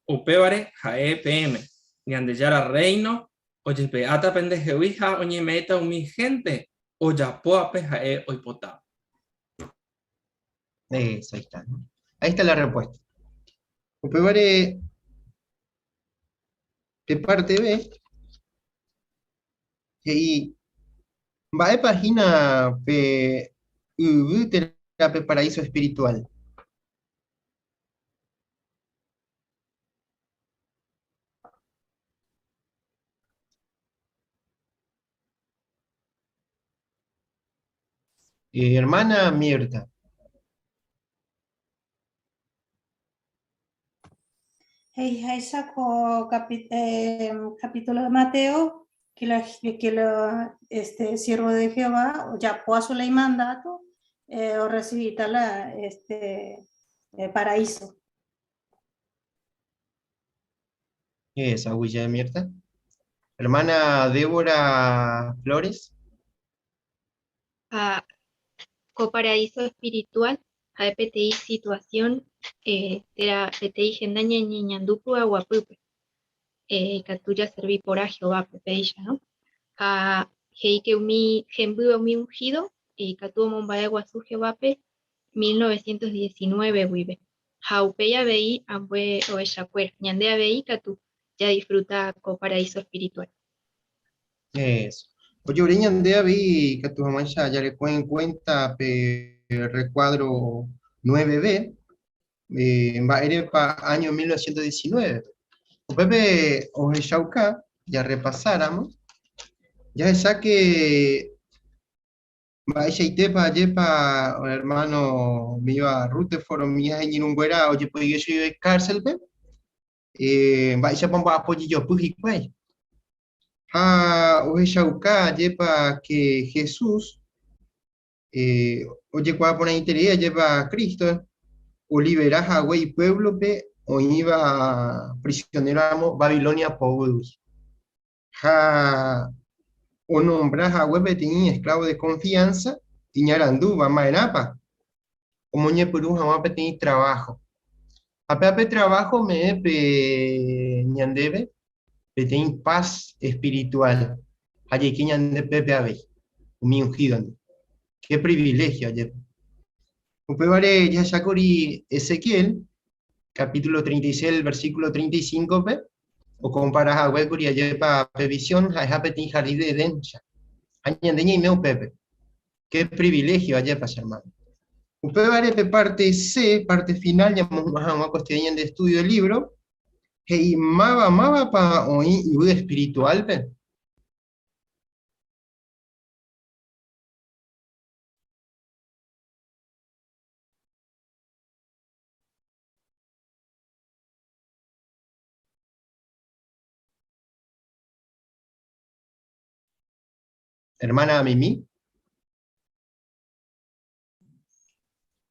Upévare ha'e peẽme, Ñandejára Rréino ojepe'áta pendehegui ha oñeme'ẽta umi hénte ojapóvape ha'e oipotáva. Eso, ahí está, ¿no? Ahí está la respuesta. Upévare, pe parte B, he'i, mba'épa hína pe yvy térã pe paraíso espiritual? Hermana Mirta. He'iháicha ko capítulo de Mateo, que la, que la, este, siervo de Jehová ojapo a su ley mandato, orecibita la, este, paraíso. Esa huella de Mirta. Hermana Débora Flores. Ha ko paraíso espiritual ha'e peteĩ situación térã peteĩ henda ñañeñandu py'aguapýpe. Ikatu jaservi porã Jehovápe péicha, no? Ha he'i ke umi hembýva umi ungido ikatu omomba'e guasu Jehovápe 1919 guive. Ha upéi avei ambue ovechakuéra. Ñande avei ikatu jadisfruta ko paraíso espiritual. Eso. Ojore ñande avei ikatu hag̃uáicha jareko en cuenta pe recuadro 9B, mba'érepa año 1919-pe. Upépe ohechauka jarrepasáramo, jahecha que mba'eichaitépa ajépa hermano umíva Rutherford umi iñirũnguéra ojepoige chupe cárcel-pe, mba'éichapa omba'apo jejopy hikuái. Ha ohechauka ajépa ke Jesús ojekuaa porãiterei ajépa Cristo olivera hague ipuévlope oĩva prisionéramo Babilonia poguýgui. Ha onombra hague peteĩ esclavo de confianza iñarandúva, ma'erãpa? Omoñepyrũ hag̃ua peteĩ trabajo. Ha péva pe trabajo ome'ẽ pe ñandéve peteĩ paz espiritual ha jaike ñande pépe avei, umi ungido-ndi. Qué privilegio ajépa! Upévare jahechákuri Ezequiel, capítulo 36, versículo 35-pe, okompara haguékuri ajépa pe visión ha'eha peteĩ jardín de Edén-cha. Ha ñande ñaime upépe. Qué privilegio ajépa che hermano. Upévare pe parte C, parte final, ñamohu'ã hag̃ua cuestión ñande estudio del libro, he'i máva mávapa oĩ yvy espiritual-pe? Hermana Mimi.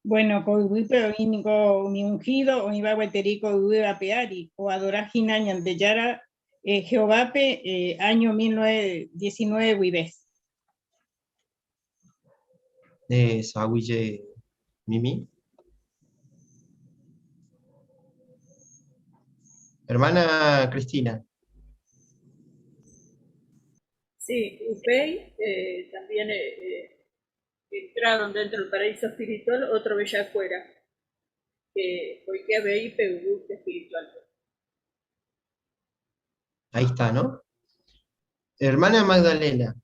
Bueno, ko yvýpe oĩ niko umi ungido oĩva gueteri ko yvy ape ári, oadora hína Ñandejára Jehovápe áño 1919 guive. Eso, aguyje Mimi. Hermana Cristina. Sí, upéi eh, también eh, eh, entraron dentro del paraíso espiritual otro bellacuera, que oike avei pe yvy espiritual-pe. Ahí está, ¿no? Hermana Magdalena.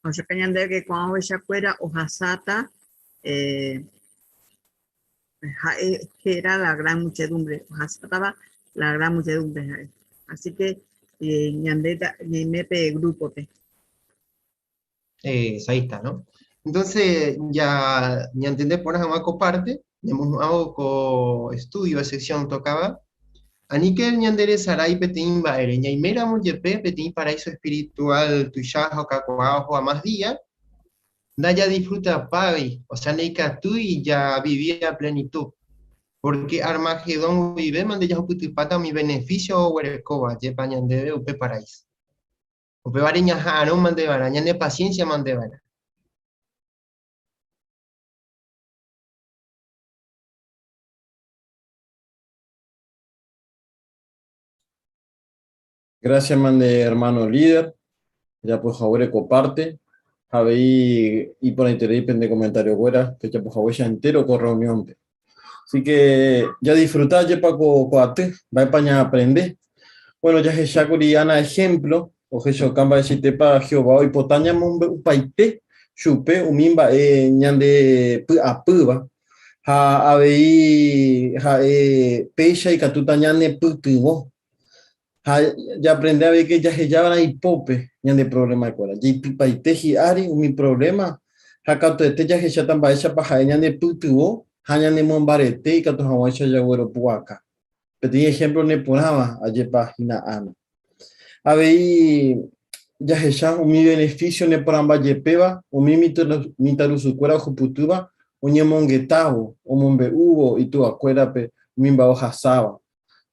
Osẽka ñandéve que ko'ã ovechakuéra ohasáta eh, ha'e héra la gran muchedumbre, ohasátava la gran muchedumbre ha'e. Así que eh, ñande ñaime pe grupo-pe. Ahí está, ¿no? Entonces, ya ñantende porã hag̃ua ko parte, ñamohu'ãvo ko estudio de sección tocaba, aníke ñanderesarái peteĩ mba'ére, ñaiméramo jepe peteĩ paraíso espiritual tuicha ha okakuaa oho a más día, ndajadisfrutapái, o sea, ndaikatúi javivi a plenitud, porque Armagedón guivéma nde jahupytypáta umi beneficio oguerekóva jepa ñandéve upe paraíso. Upévare ñaha'arõ manteva'erã, ñane paciencia manteva'erã. Gracias, mande hermano líder. Ya pues favor comparte. Avei iporãiterei pende comentario kuéra, pe japohaguéicha entero ko reunión-pe. Así que ya disfruta jepa ko ko aty, mba'épa ñaaprende. Bueno, jahechákuri Ana ejemplo, ohechauka mba'eichaitépa Jehová oipota ñamombe'upaite chupe umi mba'e ñande py'apýva ha avei ha'e péicha ikatúta ñanepytyvõ. Ha jaaprende avei ke jahejava'erã ipópe ñande problemakuéra. Jaipypaite hi'ári umi provléma ha katuete jahecháta mba'éichapa ha'e ñanepytyvõ ha ñanemombarete ikatu hag̃uáicha jagueropu'aka. Peteĩ ehémplo neporãva ajépa hína Ana. Avei jahecha umi venefísio neporãmbajepéva umi mitãrusukuéra ohupytýva oñemongetávo, omombe'úvo ituakuérape umi mba'e ohasáva.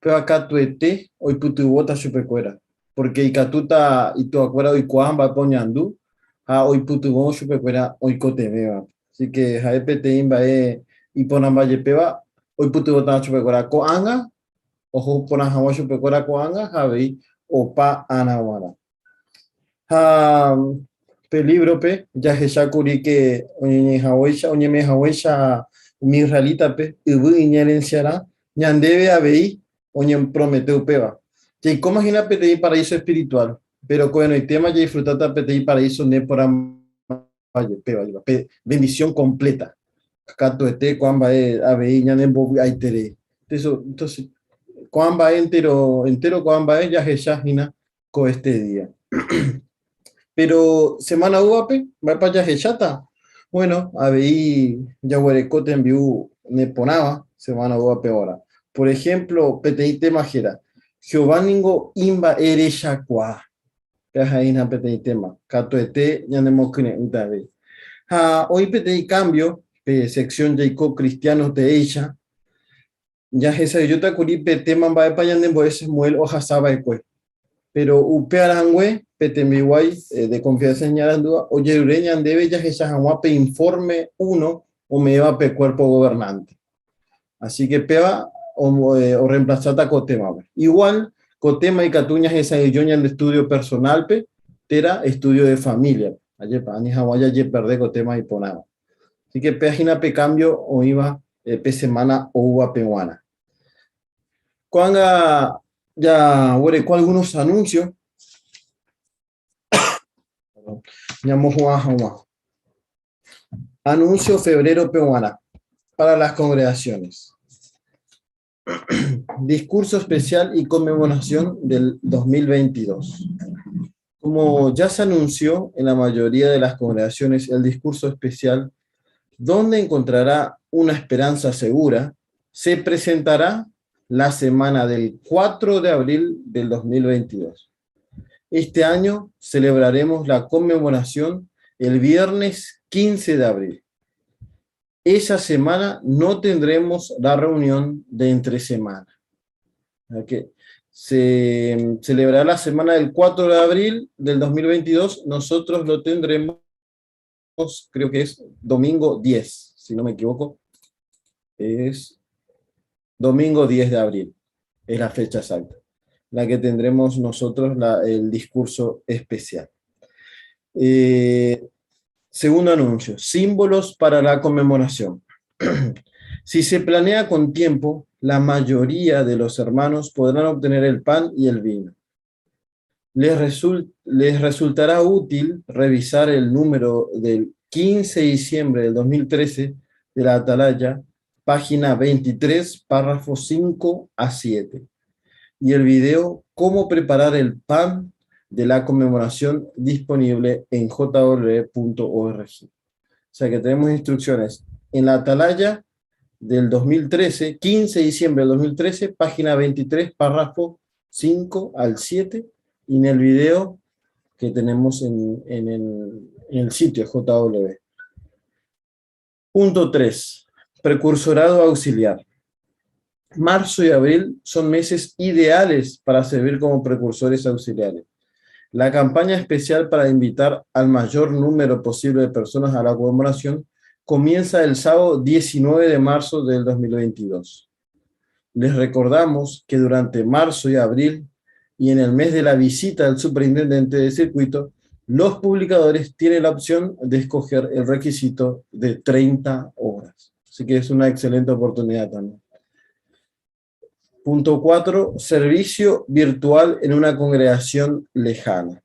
Péva katuete oipytyvõta chupekuéra, pórke ikatúta ituakuéra oikuaa mba'épa oñandu ha oipytyvõ chupekuéra oikotevẽvape. Así ke ha'e peteĩ mba'e iporãmba jepéva oipytyvõtava chupekuéra ko'ág̃a, oho porã hag̃ua chupekuéra ko'ág̃a ha avei opa ára g̃uarã. Ha pe lívrope jahecha kuri ke oñeñe'ẽhaguéicha, oñeme'ẽhaguéicha umi israelítape yvy iñerensiarã, ñandéve avei oñepromete upéva. Jaikóma hína peteĩ paraíso espirituál, péro ko'ẽrõitéma jaisfrutáta peteĩ paraíso neporãmba jepéva, pe vendisión kompléta. Katuete ko'ã mba'e avei ñanembovy'aiterei. Entonces, ko'ã mba'e entéro, entéro ko'ã mba'e jahecha hína ko este día. Pero semana uvape, mba'épa jahecháta? Bueno, avei jaguereko tembi'u neporãva semana uvape ora. Por ejemplo, peteĩ tema héra, Jehová ningo imba'erechakuaa. Péva ha'ehína peteĩ tema, katuete ñanemokyre'ỹta avei. Ha oĩ peteĩ cambio pe sección Jaiko Cristianos teéicha, Jahesa'ỹijóta kuri pe téma mba'épa ñanembo'e Samuel ohasa va'ekue. Péro upe arangue, pe tembiguái de confianza iñarandúva ojerure ñandéve jahecha hag̃ua pe infórme uno ome'ẽva pe Cuerpo Gobernante. Así que péva orreemplasáta ko témape. Igual, ko téma ikatu ñahesa'ỹijo ñande estudio personálpe térã estudio de famíliape. Ajépa, ani hag̃ua jajeperde ko téma iporãva. Así que péa hína pe cambio oĩva pe semana oúvape g̃uarã. Ko'ág̃a jaguereko algunos anuncios ñamohu'ã hag̃ua. Anuncio febrero-pe g̃uarã para las congregaciones. Discurso especial y conmemoración del 2022. Como ya se anunció en la mayoría de las congregaciones el discurso especial, donde encontrará una esperanza segura, se presentará la semana del 4 de abril del 2022. Este año celebraremos la conmemoración el viernes 15 de abril. Esa semana no tendremos la reunión de entre semana. Okay. Se celebrará la semana del 4 de abril del 2022. Nosotros lo tendremos, creo que es domingo 10, si no me equivoco. Es Domingo 10 de abril es la fecha exacta, la que tendremos nosotros el discurso especial. Eh, segundo anuncio, símbolos para la conmemoración. Si se planea con tiempo, la mayoría de los hermanos podrán obtener el pan y el vino. Les, les resultará útil revisar el número del 15 de diciembre del 2013 de la Atalaya, página 23, párrafos 5 a 7, y el video Cómo preparar el pan de la conmemoración disponible en jw.org. O sea que tenemos instrucciones en la Atalaya del 2013, 15 de diciembre del 2013, página 23, párrafo 5 al 7, y en el video que tenemos en, el, en el sitio JW. Punto 3. Precursorado auxiliar. Marzo y abril son meses ideales para servir como precursores auxiliares. La campaña especial para invitar al mayor número posible de personas a la conmemoración comienza el sábado 19 de marzo del 2022. Les recordamos que durante marzo y abril y en el mes de la visita del superintendente de circuito, los publicadores tienen la opción de escoger el requisito de 30 horas. Así que es una excelente oportunidad también. Punto 4, servicio virtual en una congregación lejana.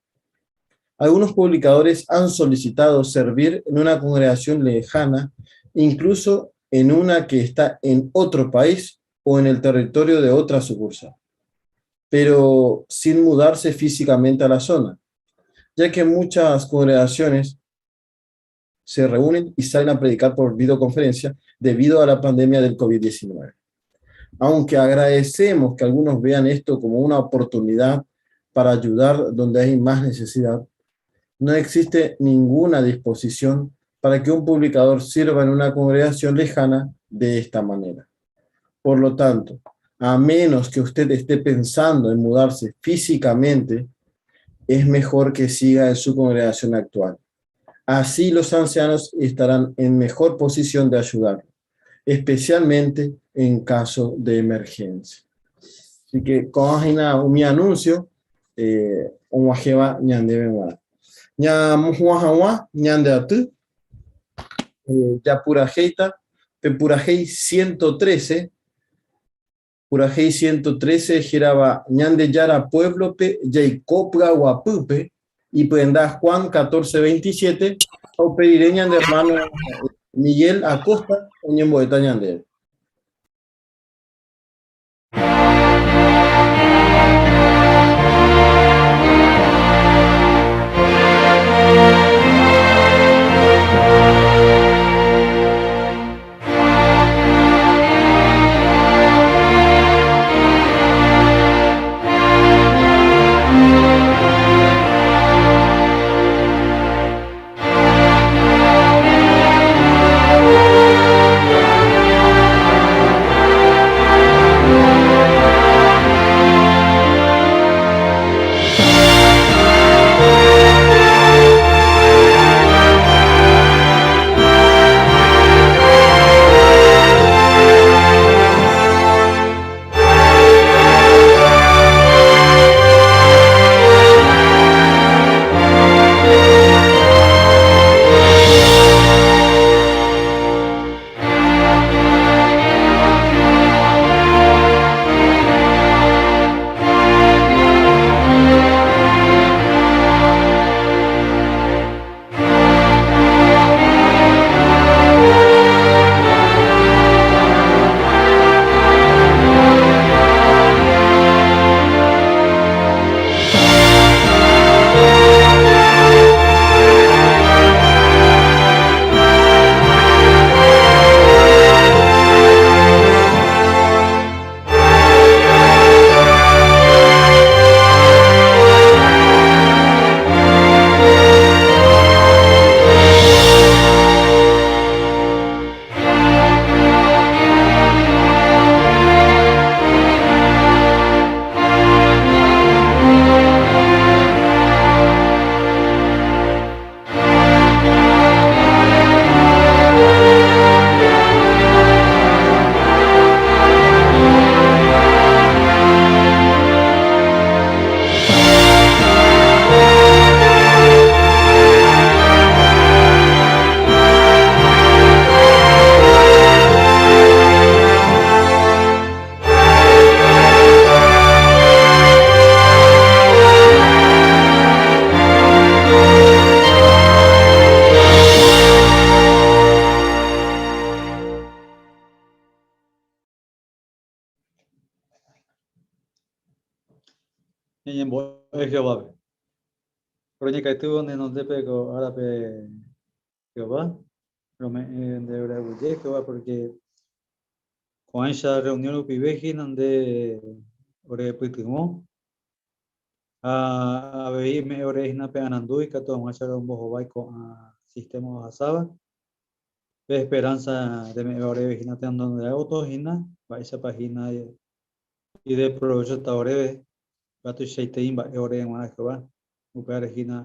Algunos publicadores han solicitado servir en una congregación lejana, incluso en una que está en otro país o en el territorio de otra sucursal, pero sin mudarse físicamente a la zona, ya que muchas congregaciones se reúnen y salen a predicar por videoconferencia debido a la pandemia del COVID-19. Aunque agradecemos que algunos vean esto como una oportunidad para ayudar donde hay más necesidad, no existe ninguna disposición para que un publicador sirva en una congregación lejana de esta manera. Por lo tanto, a menos que usted esté pensando en mudarse físicamente, es mejor que siga en su congregación actual. Así los ancianos estarán en mejor posición de ayudarlo, especialmente en caso de emergencia. Así que, con mi anuncio, eh, ñandéve g̃uarã. Ñamohu'ã hag̃ua ñande aty, eh, japurahéita pe purahéi 113, purahéi 113 hérava Ñandejára pueblo-pe jaiko py'aguapýpe, ipyenda Juan 14, 27, ha upe rire ñande hermano Miguel Acosta oñembo'éta ñandéve. Ñañembo'e Jehovápe. Roñekaitývo ne renondépe ko árape Jehová, rome'ẽ nde roaguyje Jehová porque ko'ãicha reunión rupive hína nde orepytyvõ ha avei eme'ẽ ore hína pe arandu ikatu hag̃uáicha rombohovái ko'ã sistema ohasáva. Pe esperanza reme'ẽva oréve hína tenonderã gotyo hína mba'éichapa hína Ideprovéchota oréve, upéva tuichaitei mba'e ore g̃uarã Jehová. Upévare hína,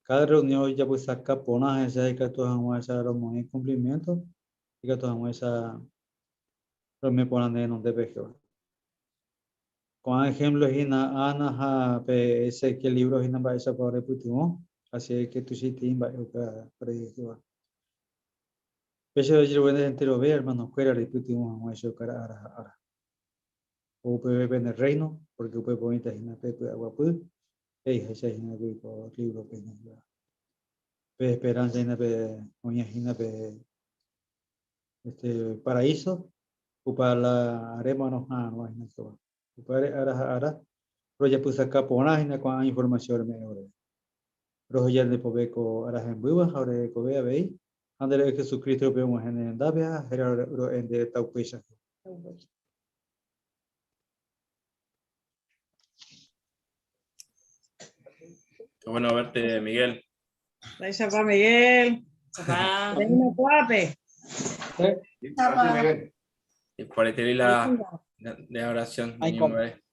káda rreunión ojapysaka porã hese ikatu hag̃uáicha romoĩ kumplimiénto, ikatu hag̃uáicha roime porã ne renondépe Jehová. Ko'ã ehémplo hína Ana ha pe Ezequiel lívro hína mba'éichapa orepytyvõ, así ke tuichaitei mba'e upéva ore Jehová. Péicha rojerure nde enterove ermanokuéra reipytyvõ hag̃ua ichupekuéra ára ha ára. Ou peve pene rréino, pórke upépe oĩta hína pe py'aguapy, he'iháicha hína kuri ko lívrope hína Jehová. Pe esperánsa hína pe oĩha hína pe este paraíso, upa la aréma roha'arõva hína Jehová. Upévare ára ha ára rojapysaka porã hína ko'ã informasión reme'ẽ oréve. Roheja nde pove ko ára hembýva ha ore rekove avei, ha nde Ra'y Jesucristo rupi og̃uahẽ ne rendápe ha héra ro'e ndéve taupéicha Jehová. Qué bueno verte, Miguel. Mba'éichapa Miguel. Reina kuápe. Y por ahí te vi la de oración. Ay, niño, bebé.